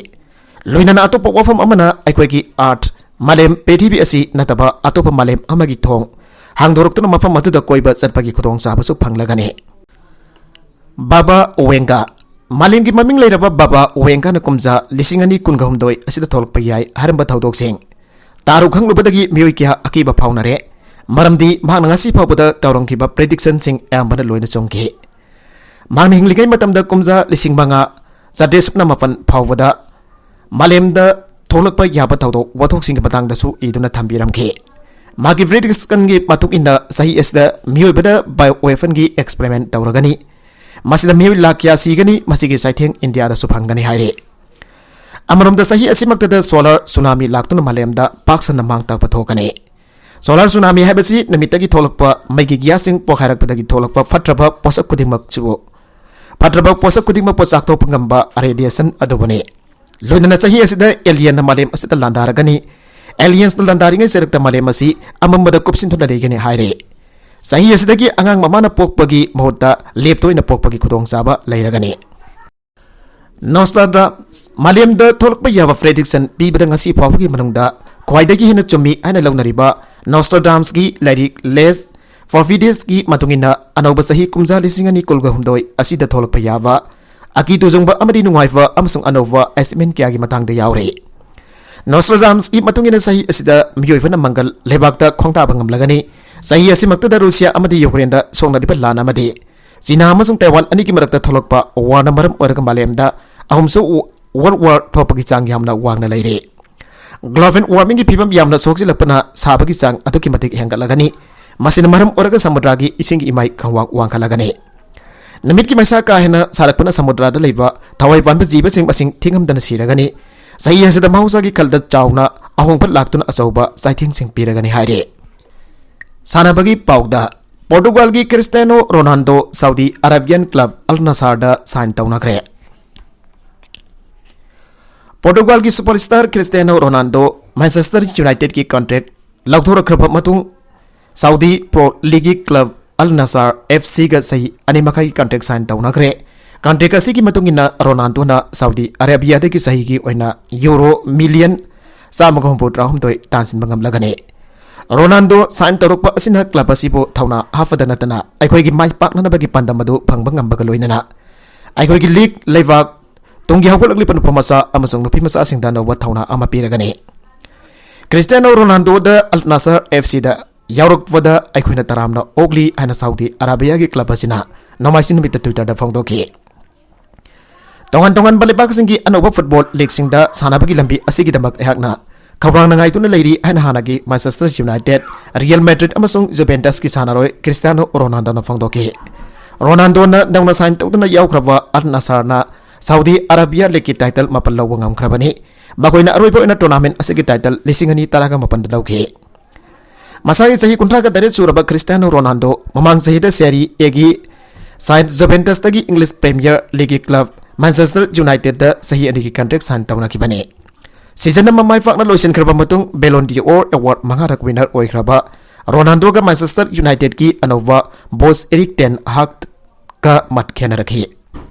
ꯂꯣꯏꯅꯅ ꯑꯇꯣꯞꯄ ꯋꯥꯐꯝ ꯑꯃꯅ, ꯑꯩꯈꯣꯏꯒꯤ Earth, ꯃꯥꯂꯦꯝ ꯄ꯭ꯔꯤꯊꯤꯕꯤ ꯑꯁꯤ ꯅꯠꯇꯕ ꯑꯇꯣꯞꯄ ꯃꯥꯂꯦꯝ ꯑꯃꯒꯤ ꯊꯣꯡ ꯍꯥꯡꯗꯣꯔꯛꯇꯨꯅ ꯃꯐꯝ ꯑꯗꯨꯗ ꯀꯣꯏꯕ ꯆꯠꯄꯒꯤ ꯈꯨꯗꯣꯡꯆꯥꯕꯁꯨ ꯐꯪꯂꯒꯅꯤ꯫ Baba Vanga꯫ ꯃꯥꯂꯦꯝꯒꯤ ꯃꯃꯤꯡ ꯂꯩꯔꯕ Baba Vanga ꯅ ꯀꯨꯝꯖꯥ ꯂꯤꯁꯤꯡ ꯑꯅꯤ ꯀꯨꯟꯒ ꯍꯨꯝꯗꯣꯏ ꯑꯁꯤꯗ ꯊꯣꯛꯂꯛꯄ ꯌꯥꯏ ꯍꯥꯏꯔꯝꯕ ꯊꯧꯗꯣꯛꯁꯤꯡ ꯇꯥꯔꯨ ꯈꯪꯂꯨꯕꯗꯒꯤ ꯃꯤꯑꯣꯏ ꯀꯌꯥ ꯑꯀꯤꯕ ꯐꯥꯎꯅꯔꯦ꯫ ꯃꯔꯝꯗꯤ ꯃꯍꯥꯛꯅ ꯉꯁꯤ ꯐꯥꯎꯕꯗ ꯇꯧꯔꯝꯈꯤꯕ prediction ꯁꯤꯡ ꯑꯌꯥꯝꯕꯅ ꯂꯣꯏꯅ ꯆꯨꯝꯈꯤ꯫ ꯃꯍꯥꯛꯅ ꯍꯤꯡꯂꯤꯉꯩ ꯃꯇꯝꯗ ꯀꯨꯝꯖꯥ ꯂꯤꯁꯤꯡ ꯃꯉꯥ ꯆꯥꯇ꯭ꯔꯦꯠ ꯁꯨꯞꯅ ꯃꯥꯄꯟ ꯐꯥꯎꯕꯗ ꯃꯥꯂꯦꯝꯗ ꯊꯣꯛꯂꯛꯄ ꯌꯥꯕ ꯊꯧꯗꯣꯛ ꯋꯥꯊꯣꯛꯁꯤꯡꯒꯤ ꯃꯇꯥꯡꯗꯁꯨ ꯏꯗꯨꯅ ꯊꯝꯕꯤꯔꯝꯈꯤ꯫ ꯃꯍꯥꯛꯀꯤ prediction ꯒꯤ ꯃꯇꯨꯡ ꯏꯟꯅ, ꯆꯍꯤ ꯑꯁꯤꯗ ꯃꯤꯑꯣꯏꯕꯗ bioweapon ꯒꯤ experiment ꯇꯧꯔꯒꯅꯤ꯫ ꯃꯁꯤꯗ ꯃꯤꯑꯣꯏ ꯂꯥꯈ ꯀꯌꯥ ꯁꯤꯒꯅꯤ, ꯃꯁꯤꯒꯤ ꯆꯩꯊꯦꯡ ꯏꯟꯗꯤꯌꯥꯗꯁꯨ ꯐꯪꯒꯅꯤ ꯍꯥꯏꯔꯤ꯫ ꯑꯃꯔꯣꯝꯗ, ꯆꯍꯤ ꯑꯁꯤꯃꯛꯇꯗ solar tsunami ꯂꯥꯛꯇꯨꯅ ꯃꯥꯂꯦꯝꯗ ꯄꯥꯛ ꯁꯟꯅ ꯃꯥꯡ ꯇꯥꯛꯄ ꯊꯣꯛꯀꯅꯤ꯫ Solar tsunami ꯍꯥꯏꯕꯁꯤ ꯅꯨꯃꯤꯠꯇꯒꯤ ꯊꯣꯛꯂꯛꯄ ꯃꯩꯒꯤ ꯒ꯭ꯌꯥꯁꯁꯤꯡ ꯄꯣꯈꯥꯏꯔꯛꯄꯗꯒꯤ ꯊꯣꯛꯂꯛꯄ ꯐꯠꯇ꯭ꯔꯕ ꯄꯣꯠꯁꯛ ꯈꯨꯗꯤꯡꯃꯛꯁꯤꯕꯨ, ꯐꯠꯇ꯭ꯔꯕ ꯄꯣꯠꯁꯛ ꯈꯨꯗꯤꯡꯃꯛꯄꯨ ꯆꯥꯛꯊꯣꯛꯄ ꯉꯝꯕ radiation ꯑꯗꯨꯕꯨꯅꯤ꯫ ꯂꯣꯏꯅꯅ ꯆꯍꯤ ꯑꯁꯤꯗ alienꯅ ꯃꯥꯂꯦꯝ ꯑꯁꯤꯗ ꯂꯥꯟꯗꯥꯔꯒꯅꯤ꯫ Aliensꯅ ꯂꯥꯟꯗꯥꯔꯤꯉꯩ ꯆꯔꯛꯇ ꯃꯥꯂꯦꯝ ꯑꯁꯤ ꯑꯃꯝꯕꯗ ꯀꯨꯞꯁꯤꯟꯗꯨꯅ ꯂꯩꯒꯅꯤ ꯍꯥꯏꯔꯦ꯫ ꯆꯍꯤ ꯑꯁꯤꯗꯒꯤ ꯑꯉꯥꯡ ꯃꯃꯥꯅ ꯄꯣꯛꯄꯒꯤ ꯃꯍꯨꯠꯇ ꯂꯦꯞꯇ ꯑꯣꯏꯅ ꯄꯣꯛꯄꯒꯤ ꯈꯨꯗꯣꯡꯆꯥꯕ ꯂꯩꯔꯒꯅꯤ꯫ Nostradamus ꯃꯥꯂꯦꯝꯗ ꯊꯣꯛꯂꯛꯄ ꯌꯥꯕ prediction ꯄꯤꯕꯗ ꯉꯁꯤ ꯐꯥꯎꯕꯒꯤ ꯃꯅꯨꯡꯗ ꯈ꯭ꯋꯥꯏꯗꯒꯤ ꯍꯦꯟꯅ ꯆꯨꯝꯃꯤ ꯍꯥꯏꯅ ꯂꯧꯅꯔꯤꯕ Nostradamusꯀꯤ ꯂꯥꯏꯔꯤꯛ Les Prophetiesꯀꯤ ꯃꯇꯨꯡ ꯏꯟꯅ, ꯑꯅꯧꯕ ꯆꯍꯤ ꯀꯨꯝꯖꯥ ꯂꯤꯁꯤꯡ ꯑꯅꯤ ꯀꯨꯟꯒ ꯍꯨꯝꯗꯣꯏ ꯑꯁꯤꯗ ꯊꯣꯛꯂꯛꯄ ꯌꯥꯕ ꯑꯀꯤ ꯇꯨꯖꯨꯡꯕ ꯑꯃꯗꯤ ꯅꯨꯡꯉꯥꯏꯕ ꯑꯃꯁꯨꯡ ꯑꯅꯧꯕ achievement ꯀꯌꯥꯒꯤ ꯃꯇꯥꯡꯗ ꯌꯥꯎꯔꯤ꯫ Nostradamusꯀꯤ ꯃꯇꯨꯡ ꯏꯟꯅ, ꯆꯍꯤ ꯑꯁꯤꯗ ꯃꯤꯑꯣꯏꯕꯅ ꯃꯪꯒꯜ ꯂꯩꯕꯥꯛꯇ ꯈꯣꯡꯗꯥꯕ ꯉꯝꯂꯒꯅꯤ꯫ ꯆꯍꯤ ꯑꯁꯤꯃꯛꯇꯗ ꯔꯨꯁꯤꯌꯥ ꯑꯃꯗꯤ ꯌꯨꯀ꯭ꯔꯦꯟꯗ ꯁꯣꯛꯅꯔꯤꯕ ꯂꯥꯟ ꯑꯃꯗꯤ ꯆꯤꯅꯥ ꯑꯃꯁꯨꯡ ꯇꯥꯏꯋꯥꯟ ꯑꯅꯤꯒꯤ ꯃꯔꯛꯇ ꯊꯣꯛꯂꯛꯄ warꯅ ꯃꯔꯝ ꯑꯣꯏꯔꯒ ꯃꯥꯂꯦꯝꯗ ꯑꯍꯨꯝꯁꯨ world war ꯊꯣꯛꯄꯒꯤ ꯆꯥꯡ ꯌꯥꯝꯅ ꯋꯥꯡꯅ ꯂꯩꯔꯤ꯫ Global warmingꯒꯤ ꯐꯤꯕꯝ ꯌꯥꯝꯅ ꯁꯣꯛꯆꯤꯜꯂꯛꯄꯅ ꯁꯥꯕꯒꯤ ꯆꯥꯡ ꯑꯗꯨꯛꯀꯤ ꯃꯇꯤꯛ ꯍꯦꯟꯒꯠꯂꯒꯅꯤ꯫ ꯃꯁꯤꯅ ꯃꯔꯝ ꯑꯣꯏꯔꯒ ꯁꯃꯨꯗ꯭ꯔꯒꯤ ꯏꯁꯤꯡꯒꯤ ꯏꯃꯥꯏ ꯈꯪꯋꯥꯡ ꯋꯥꯡꯈꯠꯂꯒꯅꯤ꯫ ꯅꯨꯃꯤꯠꯀꯤ ꯃꯩꯁꯥ ꯀꯥ ꯍꯦꯟꯅ ꯁꯥꯔꯛꯄꯅ ꯁꯃꯨꯗ꯭ꯔꯗ ꯂꯩꯕ ꯊꯋꯥꯏ ꯄꯥꯟꯕ ꯖꯤꯕꯁꯤꯡ ꯃꯁꯤꯡ ꯊꯤꯉꯝꯗꯅ ꯁꯤꯔꯒꯅꯤ꯫ ꯆꯍꯤ ꯑꯁꯤꯗ ꯃꯍꯧꯁꯥꯒꯤ ꯈꯜꯗ ꯆꯥꯎꯅ ꯑꯍꯣꯡꯕ ꯂꯥꯛꯇꯨꯅ ꯑꯆꯧꯕ ꯆꯩꯊꯦꯡꯁꯤꯡ ꯄꯤꯔꯒꯅꯤ ꯍꯥꯏꯔꯤ꯫ ꯁꯥꯟꯅꯕꯒꯤ ꯄꯥꯎꯗ, ꯄꯣꯔꯇꯨꯒꯥꯜꯒꯤ Cristiano Ronaldo Saudi Arabian club Al ꯅꯁꯥꯔꯗ sign ꯇꯧꯅꯈ꯭ꯔꯦ꯫ ꯄꯣꯔꯇꯨꯒꯥꯜꯒꯤ superstar ꯀ꯭ꯔꯤꯁꯇꯤꯌꯥꯅꯣ ꯔꯣꯅꯥꯜꯗꯣ Manchester Unitedꯀꯤ contract ꯂꯧꯊꯣꯔꯛꯈ꯭ꯔꯕ ꯃꯇꯨꯡ, ꯁꯥꯎꯗꯤ ꯄ꯭ꯔꯣ ꯂꯤꯒꯀꯤ ꯀ꯭ꯂꯕ ꯑꯜ ꯅꯁꯥꯔ ꯑꯦꯐ ꯁꯤꯒ ꯆꯍꯤ ꯑꯅꯤ ꯃꯈꯥꯏꯒꯤ contract sign ꯇꯧꯅꯈ꯭ꯔꯦ꯫ Contract ꯑꯁꯤꯒꯤ ꯃꯇꯨꯡ ꯏꯟꯅ, ꯔꯣꯅꯥꯜꯗꯣꯅ ꯁꯥꯎꯗꯤ ꯑꯔꯥꯕꯤꯌꯥꯗꯒꯤ ꯆꯍꯤꯒꯤ ꯑꯣꯏꯅ ꯌꯨꯔꯣ ꯃꯤꯂꯤꯌꯟ ꯆꯥꯝꯃꯒ ꯍꯨꯝꯐꯨꯇꯔꯥꯍꯨꯝꯗꯣꯏ ꯇꯥꯟꯁꯤꯟꯕ ꯉꯝꯂꯒꯅꯤ꯫ ꯔꯣꯅꯥꯜꯗꯣ sign ꯇꯧꯔꯛꯄ ꯑꯁꯤꯅ ꯀ꯭ꯂꯕ ꯑꯁꯤꯕꯨ ꯊꯧꯅꯥ ꯍꯥꯞꯄꯗ ꯅꯠꯇꯅ ꯑꯩꯈꯣꯏꯒꯤ ꯃꯥꯏ ꯄꯥꯛꯅꯅꯕꯒꯤ ꯄꯥꯟꯗꯝ ꯑꯗꯨ ꯐꯪꯕ ꯉꯝꯕꯒ ꯂꯣꯏꯅꯅ ꯑꯩꯈꯣꯏꯒꯤ ꯂꯤꯒ, ꯂꯩꯕꯥꯛ, ꯇꯨꯡꯒꯤ ꯍꯧꯒꯠꯂꯛꯂꯤꯕ ꯅꯨꯄꯥ ꯃꯆꯥ ꯑꯃꯁꯨꯡ ꯅꯨꯄꯤ ꯃꯆꯥꯁꯤꯡꯗ ꯑꯅꯧꯕ ꯊꯧꯅꯥ ꯑꯃ ꯄꯤꯔꯒꯅꯤ꯫ ꯀ꯭ꯔꯤꯁꯇꯤꯌꯥꯅꯣ ꯔꯣꯅꯥꯜꯗꯣꯗ ꯑꯜ ꯅꯥꯁꯔ ꯑꯦꯐ ꯁꯤꯗ ꯌꯥꯎꯔꯛꯄꯗ ꯑꯩꯈꯣꯏꯅ ꯇꯔꯥꯝꯅ ꯑꯣꯛꯂꯤ ꯍꯥꯏꯅ ꯁꯥꯎꯗꯤ ꯑꯔꯥꯕꯤꯌꯥꯒꯤ ꯀ꯭ꯂꯕ ꯑꯁꯤꯅ ꯅꯣꯡꯃꯥꯏꯖꯤꯡ ꯅꯨꯃꯤꯠꯇ Twitterꯗ ꯐꯣꯡꯗꯣꯛꯈꯤ꯫ ꯇꯣꯉꯥꯟ ꯇꯣꯉꯥꯟꯕ ꯂꯩꯕꯥꯛꯁꯤꯡꯒꯤ ꯑꯅꯧꯕ football leagueꯁꯤꯡꯗ ꯁꯥꯟꯅꯕꯒꯤ ꯂꯝꯕꯤ ꯑꯁꯤꯒꯤꯗꯃꯛ ꯑꯩꯍꯥꯛꯅ ꯈꯧꯔꯥꯡꯅ ꯉꯥꯏꯗꯨꯅ ꯂꯩꯔꯤ ꯍꯥꯏꯅ ꯍꯥꯟꯅꯒꯤ Manchester United, Real Madrid ꯑꯃꯁꯨꯡ Juventusꯀꯤ ꯁꯥꯟꯅꯔꯣꯏ ꯀ꯭ꯔꯤꯁꯇꯤꯌꯥꯅꯣ ꯔꯣꯅꯥꯜꯗꯣꯅ ꯐꯣꯡꯗꯣꯛꯈꯤ꯫ ꯔꯣꯅꯥꯜꯗꯣꯅ ꯅꯧꯅ sign ꯇꯧꯗꯨꯅ ꯌꯥꯎꯈ꯭ꯔꯕ ꯑꯜ ꯅꯥꯁꯔꯅ ꯁꯥꯎꯗꯤ ꯑꯔꯥꯕꯤꯌꯥ ꯂꯤꯒꯀꯤ title ꯃꯥꯄꯜ ꯂꯧꯕ ꯉꯝꯈ꯭ꯔꯕꯅꯤ꯫ ꯃꯈꯣꯏꯅ ꯑꯔꯣꯏꯕ ꯑꯣꯏꯅ tournament ꯑꯁꯤꯒꯤ title ꯂꯤꯁꯤꯡ ꯑꯅꯤ ꯇꯔꯥꯒ ꯃꯥꯄꯟꯗ ꯂꯧꯈꯤ꯫ ꯃꯁꯥꯒꯤ ꯆꯍꯤ ꯀꯨꯟꯊ꯭ꯔꯥꯒ ꯇꯔꯦꯠ ꯁꯨꯔꯕ ꯈ꯭ꯔꯤꯁꯇꯤꯌꯥꯅꯣ ꯔꯣꯅꯥꯜꯗꯣ ꯃꯃꯥꯡ ꯆꯍꯤꯗ ꯁꯦꯔꯤ ꯑꯦꯒꯤ ꯁꯥꯏꯟꯠ ꯖꯨꯚꯦꯟꯇꯁꯇꯒꯤ ꯏꯪꯂꯤꯁ ꯄ꯭ꯔꯤꯃꯤꯌꯔ ꯂꯤꯒꯀꯤ ꯀ꯭ꯂꯕ ꯃꯥꯟꯆꯦꯁꯇꯔ ꯌꯨꯅꯥꯏꯇꯦꯗꯇ ꯆꯍꯤ ꯑꯅꯤꯒꯤ ꯀꯟꯇ꯭ꯔꯦꯛ ꯁꯥꯏꯟ ꯇꯧꯅꯈꯤꯕꯅꯤ꯫ ꯁꯤꯖꯟ ꯑꯃ ꯃꯥꯏ ꯄꯥꯛꯅ ꯂꯣꯏꯁꯤꯟꯈ꯭ꯔꯕ ꯃꯇꯨꯡ ꯕꯦꯂꯣꯟ ꯗꯤ ꯑꯣꯔ ꯑꯦꯋꯥꯔꯗ ꯃꯉꯥꯔꯛ ꯋꯤꯅꯔ ꯑꯣꯏꯈ꯭ꯔꯕ ꯔꯣꯅꯥꯜꯗꯣꯒ ꯃꯥꯟꯆꯦꯁꯇꯔ ꯌꯨꯅꯥꯏꯇꯦꯗꯀꯤ ꯑꯅꯧꯕ ꯕꯣꯁ ꯏꯔꯤꯛ ꯇꯦꯟ ꯍꯥꯒꯀ ꯃꯠ ꯈꯦꯠꯅꯔꯛꯈꯤ꯫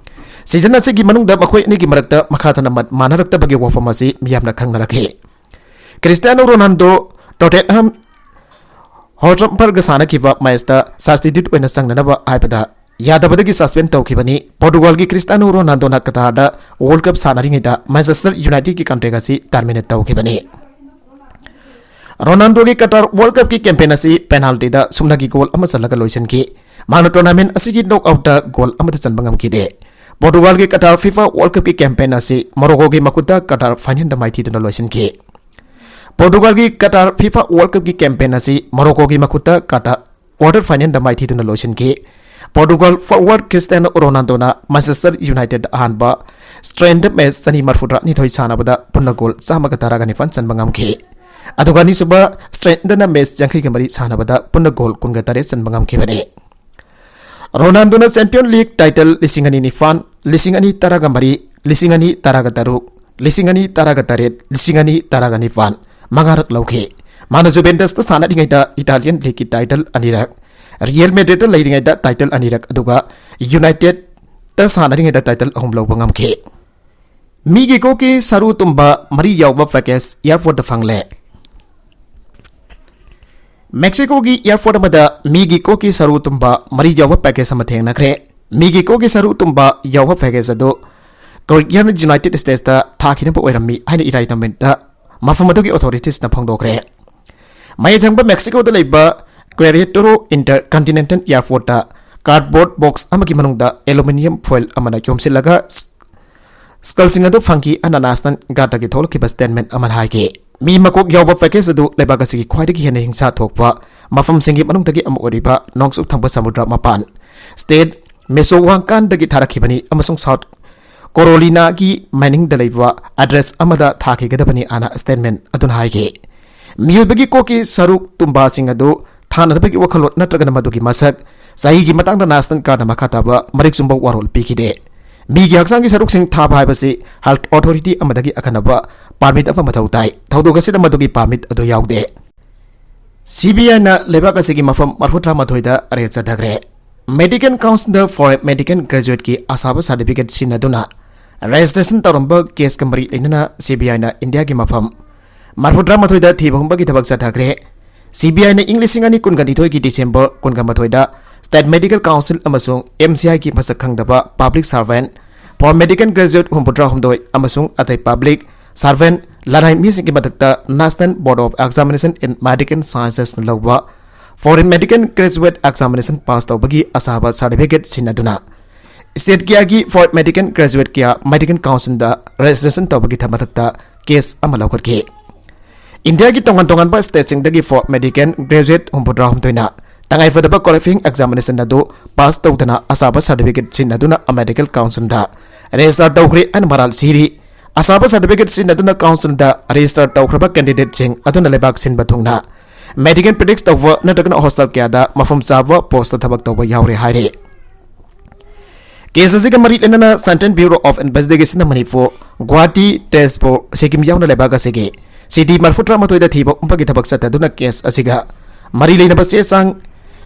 ꯁꯤꯖꯟ ꯑꯁꯤꯒꯤ ꯃꯅꯨꯡꯗ ꯃꯈꯣꯏ ꯑꯅꯤꯒꯤ ꯃꯔꯛꯇ ꯃꯈꯥ ꯇꯥꯅ ꯃꯠ ꯃꯥꯟꯅꯔꯛꯇꯕꯒꯤ ꯋꯥꯐꯝ ꯑꯁꯤ ꯃꯤꯌꯥꯝꯅ ꯈꯪꯅꯔꯛꯈꯤ꯫ ꯀ꯭ꯔꯤꯁꯇꯤꯌꯥꯅꯣ ꯔꯣꯅꯥꯜꯗꯣ ꯇꯣꯇꯦꯟꯍꯥꯝ ꯍꯣꯠꯁꯄꯔꯒ ꯁꯥꯟꯅꯈꯤꯕ ꯃꯦꯆꯇ ꯁꯕꯁꯇꯤꯇ꯭ꯌꯨꯠ ꯑꯣꯏꯅ ꯆꯪꯅꯅꯕ ꯍꯥꯏꯕꯗ ꯌꯥꯗꯕꯗꯒꯤ ꯁꯁꯄꯦꯟ ꯇꯧꯈꯤꯕꯅꯤ꯫ ꯄꯣꯔꯇꯨꯒꯥꯜꯒꯤ ꯀ꯭ꯔꯤꯁꯇꯤꯌꯥꯅꯣ ꯔꯣꯅꯥꯜꯗꯣꯅ ꯀꯇꯥꯔꯗ ꯋꯥꯔꯜ ꯀꯞ ꯁꯥꯟꯅꯔꯤꯉꯩꯗ ꯃꯥꯟꯆꯦꯁꯇꯔ ꯌꯨꯅꯥꯏꯇꯦꯗꯀꯤ ꯀꯟꯇ꯭ꯔꯦꯛ ꯑꯁꯤ ꯇꯔꯃꯤꯅꯦꯠ ꯇꯧꯈꯤꯕꯅꯤ꯫ ꯔꯣꯅꯥꯜꯗꯣꯒꯤ ꯀꯇꯥꯔ ꯋꯥꯔꯜ ꯀꯞꯀꯤ ꯀꯦꯝꯄꯦꯟ ꯑꯁꯤ ꯄꯦꯅꯥꯜꯇꯤꯗ ꯁꯨꯞꯅꯒꯤ ꯒꯣꯜ ꯑꯃ ꯆꯜꯂꯒ ꯂꯣꯏꯁꯤꯟꯈꯤ꯫ ꯃꯍꯥꯛꯅ ꯇꯣꯔꯅꯥꯃꯦꯟ ꯑꯁꯤꯒꯤ ꯅꯣꯛꯑꯥꯎꯠꯇ ꯒꯣꯜ ꯑꯃꯠꯇ ꯆꯟꯕ ꯉꯝꯈꯤꯗꯦ꯫ ꯄꯣꯔꯇꯨꯒꯥꯜꯒꯤ ꯀꯇꯥꯔ ꯐꯤꯐꯥ ꯋꯥꯔꯜ ꯀꯞꯀꯤ ꯀꯦꯝꯄꯦꯟ ꯑꯁꯤ ꯃꯣꯔꯣꯀꯣꯒꯤ ꯃꯈꯨꯠꯇ ꯀꯇꯥꯔ ꯐꯥꯏꯅꯦꯜꯗ ꯃꯥꯏꯊꯤꯗꯨꯅ ꯂꯣꯏꯁꯤꯟꯈꯤ꯫ ꯄꯣꯔꯇꯨꯒꯥꯜꯒꯤ ꯀꯇꯥꯔ ꯐꯤꯐꯥ ꯋꯥꯔꯜ ꯀꯞꯀꯤ ꯀꯦꯝꯄꯦꯟ ꯑꯁꯤ ꯃꯣꯔꯣꯀꯣꯒꯤ ꯃꯈꯨꯠꯇ ꯀꯇꯥꯔ ꯀ꯭ꯋꯥꯔꯇꯔ ꯐꯥꯏꯅꯦꯜꯗ ꯃꯥꯏꯊꯤꯗꯨꯅ ꯂꯣꯏꯁꯤꯟꯈꯤ꯫ ꯄꯣꯔꯇꯨꯒꯥꯜ ꯐꯣꯔꯋꯥꯔꯗ ꯀ꯭ꯔꯤꯁꯇꯤꯌꯥꯅꯣ ꯔꯣꯅꯥꯜꯗꯣꯅ ꯃꯥꯟꯆꯦꯁꯇꯔ ꯌꯨꯅꯥꯏꯇꯦꯗ ꯑꯍꯥꯟꯕ ꯁ꯭ꯇ꯭ꯔꯦꯟꯗ ꯃꯦꯆ ꯆꯅꯤ ꯃꯔꯤꯐꯨꯇꯔꯥ ꯅꯤꯊꯣꯏ ꯁꯥꯟꯅꯕꯗ ꯄꯨꯟꯅ ꯒꯣꯜ ꯆꯥꯝꯃꯒ ꯇꯔꯥꯒ ꯅꯤꯄꯥꯟ ꯆꯟꯕ ꯉꯝꯈꯤ꯫ ꯑꯗꯨꯒ ꯑꯅꯤꯁꯨꯕ ꯁ꯭ꯇ꯭ꯔꯦꯟꯗꯅ ꯃꯦꯆ ꯌꯥꯡꯈꯩꯒ ꯃꯔꯤ ꯁꯥꯟꯅꯕꯗ ꯄꯨꯟꯅ ꯒꯣꯜ ꯀꯨꯟꯒ ꯇꯔꯦꯠ ꯆꯟꯕ ꯉꯝꯈꯤꯕꯅꯤ꯫ ꯔꯣꯅꯥꯜꯗꯣꯅ ꯆꯦꯝꯄꯤꯌꯟ ꯂꯤꯒ ꯇꯥꯏꯇꯜ ꯂꯤꯁꯤꯡ ꯑꯅꯤ ꯅꯤꯄꯥꯟ, ꯂꯤꯁꯤꯡ ꯑꯅꯤ ꯇꯔꯥꯒ ꯃꯔꯤ, ꯂꯤꯁꯤꯡ ꯑꯅꯤ ꯇꯔꯥꯒ ꯇꯔꯨꯛ, ꯂꯤꯁꯤꯡ ꯑꯅꯤ ꯇꯔꯥꯒ ꯇꯔꯦꯠ, ꯂꯤꯁꯤꯡ ꯑꯅꯤ ꯇꯔꯥꯒ ꯅꯤꯄꯥꯟ ꯃꯉꯥꯔꯛ ꯂꯧꯈꯤ꯫ ꯃꯥꯅ ꯖꯨꯚꯦꯟꯇꯁꯇ ꯁꯥꯟꯅꯔꯤꯉꯩꯗ ꯏꯇꯥꯂꯤꯌꯟ ꯂꯤꯒꯀꯤ ꯇꯥꯏꯇꯜ ꯑꯅꯤꯔꯛ, ꯔꯤꯌꯦꯜ ꯃꯦꯗ꯭ꯔꯤꯗꯇ ꯂꯩꯔꯤꯉꯩꯗ ꯇꯥꯏꯇꯜ ꯑꯅꯤꯔꯛ, ꯑꯗꯨꯒ ꯌꯨꯅꯥꯏꯇꯦꯗꯇ ꯁꯥꯟꯅꯔꯤꯉꯩꯗ ꯇꯥꯏꯇꯜ ꯑꯍꯨꯝ ꯂꯧꯕ ꯉꯝꯈꯤ꯫ ꯃꯤꯒꯤ ꯀꯣꯛꯀꯤ ꯁꯔꯨ ꯇꯨꯝꯕ ꯃꯔꯤ ꯌꯥꯎꯕ ꯄꯦꯀꯦꯖ ꯑꯦꯌꯥꯔꯄꯣꯔꯠꯇ ꯐꯪꯂꯦ꯫ ꯃꯦꯛꯁꯤꯀꯣꯒꯤ ꯑꯦꯌꯥꯔꯄꯣꯔꯠ ꯑꯃꯗ ꯃꯤꯒꯤ ꯀꯣꯛꯀꯤ ꯁꯔꯨ ꯇꯨꯝꯕ ꯃꯔꯤ ꯌꯥꯎꯕ ꯄꯦꯀꯦꯖ ꯑꯃ ꯊꯦꯡꯅꯈ꯭ꯔꯦ꯫ ꯃꯤꯒꯤ ꯀꯣꯛꯀꯤ ꯁꯔꯨ ꯇꯨꯝꯕ ꯌꯥꯎꯕ ꯄꯦꯀꯦꯖ ꯑꯗꯨ ꯀꯣꯔꯤꯌꯟ ꯌꯨꯅꯥꯏꯇꯦꯗ ꯁ꯭ꯇꯦꯠꯁꯇ ꯊꯥꯈꯤꯅꯕ ꯑꯣꯏꯔꯝꯃꯤ ꯍꯥꯏꯅ ꯏꯔꯥꯏ ꯅꯨꯃꯤꯠꯇ ꯃꯐꯝ ꯑꯗꯨꯒꯤ ꯑꯣꯊꯣꯔꯤꯇꯤꯁꯅ ꯐꯣꯡꯗꯣꯛꯈ꯭ꯔꯦ꯫ ꯃꯌꯥꯏ ꯊꯪꯕ ꯃꯦꯛꯁꯤꯀꯣꯗ ꯂꯩꯕ ꯀ꯭ꯋꯦꯔꯦꯇꯣꯔꯣ ꯏꯟꯇꯔꯀꯟꯇꯤꯅꯦꯟꯇꯜ ꯑꯦꯌꯥꯔꯄꯣꯔꯠꯇ ꯀꯥꯔꯗꯕꯣꯔꯗ ꯕꯣꯛꯁ ꯑꯃꯒꯤ ꯃꯅꯨꯡꯗ ꯑꯦꯂꯨꯃꯤꯅꯤꯌꯝ ꯐꯣꯏꯜ ꯑꯃꯅ ꯌꯣꯝꯁꯤꯜꯂꯒ ꯁ꯭ꯀꯜꯁꯤꯡ ꯑꯗꯨ ꯐꯪꯈꯤ ꯍꯥꯏꯅ ꯅꯦꯁꯅꯦꯜ ꯒꯥꯔꯗꯇꯒꯤ ꯊꯣꯛꯂꯛꯈꯤꯕ ꯁ꯭ꯇꯦꯠꯃꯦꯟ ꯑꯃꯅ ꯍꯥꯏꯈꯤ꯫ ꯃꯤ ꯃꯀꯣꯛ ꯌꯥꯎꯕ ꯄꯦꯀꯦꯖ ꯑꯗꯨ ꯂꯩꯕꯥꯛ ꯑꯁꯤꯒꯤ ꯈ꯭ꯋꯥꯏꯗꯒꯤ ꯍꯦꯟꯅ ꯍꯤꯡꯁꯥ ꯊꯣꯛꯄ ꯃꯐꯝꯁꯤꯡꯒꯤ ꯃꯅꯨꯡꯗꯒꯤ ꯑꯃ ꯑꯣꯏꯔꯤꯕ ꯅꯣꯡꯆꯨꯞ ꯊꯪꯕ ꯁꯃꯨꯗ꯭ꯔ ꯃꯄꯥꯟ ꯁ꯭ꯇꯦꯠ ꯃꯤꯆꯣꯋꯥꯡꯀꯥꯟꯗꯒꯤ ꯊꯥꯔꯛꯈꯤꯕꯅꯤ ꯑꯃꯁꯨꯡ ꯁꯥꯎꯠ ꯀꯣꯔꯣꯂꯤꯅꯥꯒꯤ ꯃꯥꯏꯅꯤꯡꯗ ꯂꯩꯕ ꯑꯦꯗ꯭ꯔꯦꯁ ꯑꯃꯗ ꯊꯥꯈꯤꯒꯗꯕꯅꯤ ꯍꯥꯏꯅ ꯁ꯭ꯇꯦꯠꯃꯦꯟ ꯑꯗꯨꯅ ꯍꯥꯏꯈꯤ꯫ ꯃꯤꯑꯣꯏꯕꯒꯤ ꯀꯣꯛꯀꯤ ꯁꯔꯨꯛ ꯇꯨꯝꯕꯥꯁꯤꯡ ꯑꯗꯨ ꯊꯥꯅꯅꯕꯒꯤ ꯋꯥꯈꯜꯂꯣꯟ ꯅꯠꯇ꯭ꯔꯒꯅ ꯃꯗꯨꯒꯤ ꯃꯁꯛ, ꯆꯍꯤꯒꯤ ꯃꯇꯥꯡꯗ ꯅꯦꯁꯅꯦꯜ ꯒꯥꯔꯗꯅ ꯃꯈꯥ ꯇꯥꯕ ꯃꯔꯤꯛ ꯆꯨꯝꯕ ꯋꯥꯔꯣꯜ ꯄꯤꯈꯤꯗꯦ꯫ ꯃꯤꯒꯤ ꯍꯛꯆꯥꯡꯒꯤ ꯁꯔꯨꯛꯁꯤꯡ ꯊꯥꯕ ꯍꯥꯏꯕꯁꯤ ꯍꯦꯜꯊ ꯑꯣꯊꯣꯔꯤꯇꯤ ꯑꯃꯗꯒꯤ ꯑꯈꯟꯅꯕ ꯄꯥꯔꯃꯤꯠ ꯑꯃ ꯃꯊꯧ ꯇꯥꯏ꯫ ꯊꯧꯗꯣꯛ ꯑꯁꯤꯗ ꯃꯗꯨꯒꯤ ꯄꯥꯔꯃꯤꯠ ꯑꯗꯨ ꯌꯥꯎꯗꯦ꯫ ꯁꯤꯕꯤꯑꯥꯏꯅ ꯂꯩꯕꯥꯛ ꯑꯁꯤꯒꯤ ꯃꯐꯝ ꯃꯔꯤꯐꯨꯇꯔꯥꯃꯥꯊꯣꯏꯗ ꯔꯦꯗ ꯆꯠꯊꯈ꯭ꯔꯦ꯫ ꯃꯦꯗꯤꯀꯦꯜ ꯀꯥꯎꯟꯁꯤꯜꯗ ꯐꯣꯔꯦꯟ ꯃꯦꯗꯤꯀꯦꯜ ꯒ꯭ꯔꯦꯖꯨꯑꯦꯠꯀꯤ ꯑꯁꯥꯕ ꯁꯥꯔꯇꯤꯐꯤꯀꯦꯠ ꯁꯤꯖꯤꯟꯅꯗꯨꯅ ꯔꯦꯖꯤꯁꯇ꯭ꯔꯦꯁꯟ ꯇꯧꯔꯝꯕ ꯀꯦꯁꯀ ꯃꯔꯤ ꯂꯩꯅꯅ ꯁꯤꯕꯤꯑꯥꯏꯅ ꯏꯟꯗꯤꯌꯥꯒꯤ ꯃꯐꯝ ꯃꯔꯤꯐꯨꯇꯔꯥꯃꯥꯊꯣꯏꯗ ꯊꯤꯕ ꯍꯨꯝꯕꯒꯤ ꯊꯕꯛ ꯆꯠꯊꯈ꯭ꯔꯦ꯫ ꯁꯤꯕꯤꯑꯥꯏꯅ ꯏꯪ ꯂꯤꯁꯤꯡ ꯑꯅꯤ ꯀꯨꯟꯒ ꯅꯤꯊꯣꯏꯒꯤ ꯗꯤꯁꯦꯝꯕꯔ ꯀꯨꯟꯒ ꯃꯥꯊꯣꯏꯗ ꯁ꯭ꯇꯦꯠ ꯃꯦꯗꯤꯀꯦꯜ ꯀꯥꯎꯟꯁꯤꯜ ꯑꯃꯁꯨꯡ ꯑꯦꯝꯁꯤꯑꯥꯏꯒꯤ ꯃꯁꯛ ꯈꯪꯗꯕ ꯄꯕ꯭ꯂꯤꯛ ꯁꯔꯚꯦꯟꯠ, ꯐꯣꯔ ꯃꯦꯗꯤꯀꯦꯜ ꯒ꯭ꯔꯦꯖꯨꯑꯦꯠ ꯍꯨꯝꯐꯨꯇꯔꯥꯍꯨꯝꯗꯣꯏ ꯑꯃꯁꯨꯡ ꯑꯇꯩ ꯄꯕ꯭ꯂꯤꯛ ꯁꯔꯚꯦꯟꯠ ꯂꯅꯥꯏ ꯃꯤꯁꯤꯡꯒꯤ ꯃꯊꯛꯇ National Board of Examination in Medical Sciences ꯅ ꯂꯧꯕ foreign medical graduate examination pass ꯇꯧꯕꯒꯤ ꯑꯁꯥꯕ ꯁꯥꯔꯇꯤꯐꯤꯀꯦꯠ ꯁꯤꯖꯤꯟꯅꯗꯨꯅ ꯁ꯭ꯇꯦꯠ ꯀꯌꯥꯒꯤ ꯐꯣꯔꯦꯟ ꯃꯦꯗꯤꯀꯦꯜ ꯒ꯭ꯔꯦꯖꯨꯑꯦꯠ ꯀꯌꯥ ꯃꯦꯗꯤꯀꯦꯜ ꯀꯥꯎꯟꯁꯤꯜꯗ ꯔꯦꯖꯤꯁꯇ꯭ꯔꯦꯁꯟ ꯇꯧꯕꯒꯤ ꯊ-, ꯃꯊꯛꯇ ꯀꯦꯁ ꯑꯃ ꯂꯧꯈꯠꯈꯤ꯫ ꯏꯟꯗꯤꯌꯥꯒꯤ ꯇꯣꯉꯥꯟ ꯇꯣꯉꯥꯟꯕ ꯁ꯭ꯇꯦꯠꯁꯤꯡꯗꯒꯤ ꯐꯣꯔꯦꯟ ꯃꯦꯗꯤꯀꯦꯜ ꯒ꯭ꯔꯦꯖꯨꯑꯦꯠ ꯍꯨꯝꯐꯨꯇꯔꯥꯍꯨꯝꯗꯣꯏꯅ ꯇꯉꯥꯏꯐꯗꯕ ꯀ꯭ꯋꯥꯂꯤꯐꯥꯏꯌꯤꯡ ꯑꯦꯛꯖꯥꯃꯤꯅꯦꯁꯟ ꯑꯗꯨ ꯄꯥꯁ ꯇꯧꯗꯅ ꯑꯁꯥꯕ ꯁꯥꯔꯇꯤꯐꯤꯀꯦꯠ ꯁꯤꯖꯤꯟꯅꯗꯨꯅ ꯃꯦꯗꯤꯀꯦꯜ ꯀꯥꯎꯟꯁꯤꯜꯗ ꯔꯦꯖꯤꯁꯇꯥꯔ ꯇꯧꯈ꯭ꯔꯦ ꯍꯥꯏꯅ ꯃꯔꯥꯜ ꯁꯤꯔꯤ꯫ ꯑꯁꯥꯕ ꯁꯥꯔꯇꯤꯐꯤꯀꯦꯠ ꯁꯤꯖꯤꯟꯅꯗꯨꯅ ꯀꯥꯎꯟꯁꯤꯜꯗ ꯔꯦꯖꯤꯁꯇꯥꯔ ꯇꯧꯈ꯭ꯔꯕ ꯀꯦꯟꯗꯤꯗꯦꯠꯁꯤꯡ ꯑꯗꯨꯅ ꯂꯩꯕꯥꯛ ꯁꯤꯟꯕ ꯊꯨꯡꯅ ꯃꯦꯗꯤꯀꯦꯜ ꯄ꯭ꯔꯦꯛꯇꯤꯁ ꯇꯧꯕ ꯅꯠꯇ꯭ꯔꯒꯅ ꯍꯣꯁꯄꯤꯇꯥꯜ ꯀꯌꯥꯗ ꯃꯐꯝ ꯆꯥꯕ ꯄꯣꯁꯇ ꯊꯕꯛ ꯇꯧꯕ ꯌꯥꯎꯔꯦ ꯍꯥꯏꯔꯤ꯫ ꯀꯦꯁ ꯑꯁꯤꯒ ꯃꯔꯤ ꯂꯩꯅꯅ Central Bureau of Investigation ꯅ ꯃꯅꯤꯄꯨꯔ, ꯒꯨꯋꯥꯍꯥꯇꯤ, ꯇꯦꯖꯄꯨꯔ, ꯁꯤꯛꯀꯤꯝ ꯌꯥꯎꯅ ꯂꯩꯕꯥꯛ ꯑꯁꯤꯒꯤ ꯁꯤꯇꯤ ꯃꯔꯤꯐꯨꯇꯔꯥꯃꯥꯊꯣꯏꯗ ꯊꯤꯕ ꯍꯨꯝꯕꯒꯤ ꯊꯕꯛ ꯆꯠꯊꯗꯨꯅ ꯀꯦꯁ ꯑꯁꯤꯒ ꯃꯔꯤ ꯂꯩꯅꯕ ꯆꯦ ꯆꯥꯡ,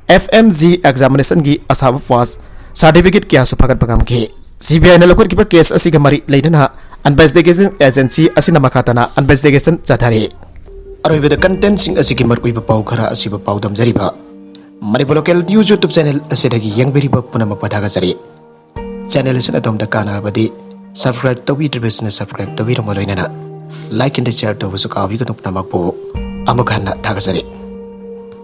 ꯑꯦꯐ ꯑꯦꯝ ꯖꯤ ꯑꯦꯛꯖꯥꯃꯤꯅꯦꯁꯟꯒꯤ ꯑꯁꯥꯕ ꯄꯥꯁ ꯁꯥꯔꯇꯤꯐꯤꯀꯦꯠ ꯀꯌꯥꯁꯨ ꯐꯒꯠꯄ ꯉꯝꯈꯤ꯫ ꯁꯤꯕꯤꯑꯥꯏꯅ ꯂꯧꯈꯠꯈꯤꯕ ꯀꯦꯁ ꯑꯁꯤꯒ ꯃꯔꯤ ꯂꯩꯅꯅ ꯏꯟꯚꯦꯁꯇꯤꯒꯦꯁꯟ ꯑꯦꯖꯦꯟꯁꯤ ꯑꯁꯤꯅ ꯃꯈꯥ ꯇꯥꯅ ꯏꯟꯚꯦꯁꯇꯤꯒꯦꯁꯟ ꯆꯠꯊꯔꯤ꯫ ꯑꯔꯣꯏꯕꯗ ꯀꯟꯇꯦꯟꯁꯤꯡ ꯑꯁꯤꯒꯤ ꯃꯔꯨꯑꯣꯏꯕ ꯄꯥꯎ ꯈꯔ ꯑꯁꯤꯕꯨ ꯄꯥꯎꯗꯝꯖꯔꯤꯕ Manipur local news YouTube channel ꯑꯁꯤꯗꯒꯤ ꯌꯦꯡꯕꯤꯔꯤꯕ ꯄꯨꯝꯅꯃꯛꯄꯨ ꯊꯥꯒꯠꯆꯔꯤ꯫ ꯆꯦꯅꯦꯜ ꯑꯁꯤꯅ ꯑꯗꯣꯝꯗ ꯀꯥꯟꯅꯔꯕꯗꯤ ꯁꯕꯁꯀ꯭ꯔꯥꯏꯕ ꯇꯧꯕꯤꯗ꯭ꯔꯤꯕꯁꯤꯡꯅ ꯁꯕꯁꯀ꯭ꯔꯥꯏꯕ ꯇꯧꯕꯤꯔꯝꯕ ꯂꯣꯏꯅꯅ ꯂꯥꯏꯛ ꯑꯦꯟ ꯁꯤꯌꯔ ꯇꯧꯕꯁꯨ ꯀꯥꯎꯕꯤꯒꯅꯨ꯫ ꯄꯨꯝꯅꯃꯛꯄꯨ ꯑꯃꯨꯛ ꯍꯟꯅ ꯊꯥꯒꯠꯆꯔꯤ꯫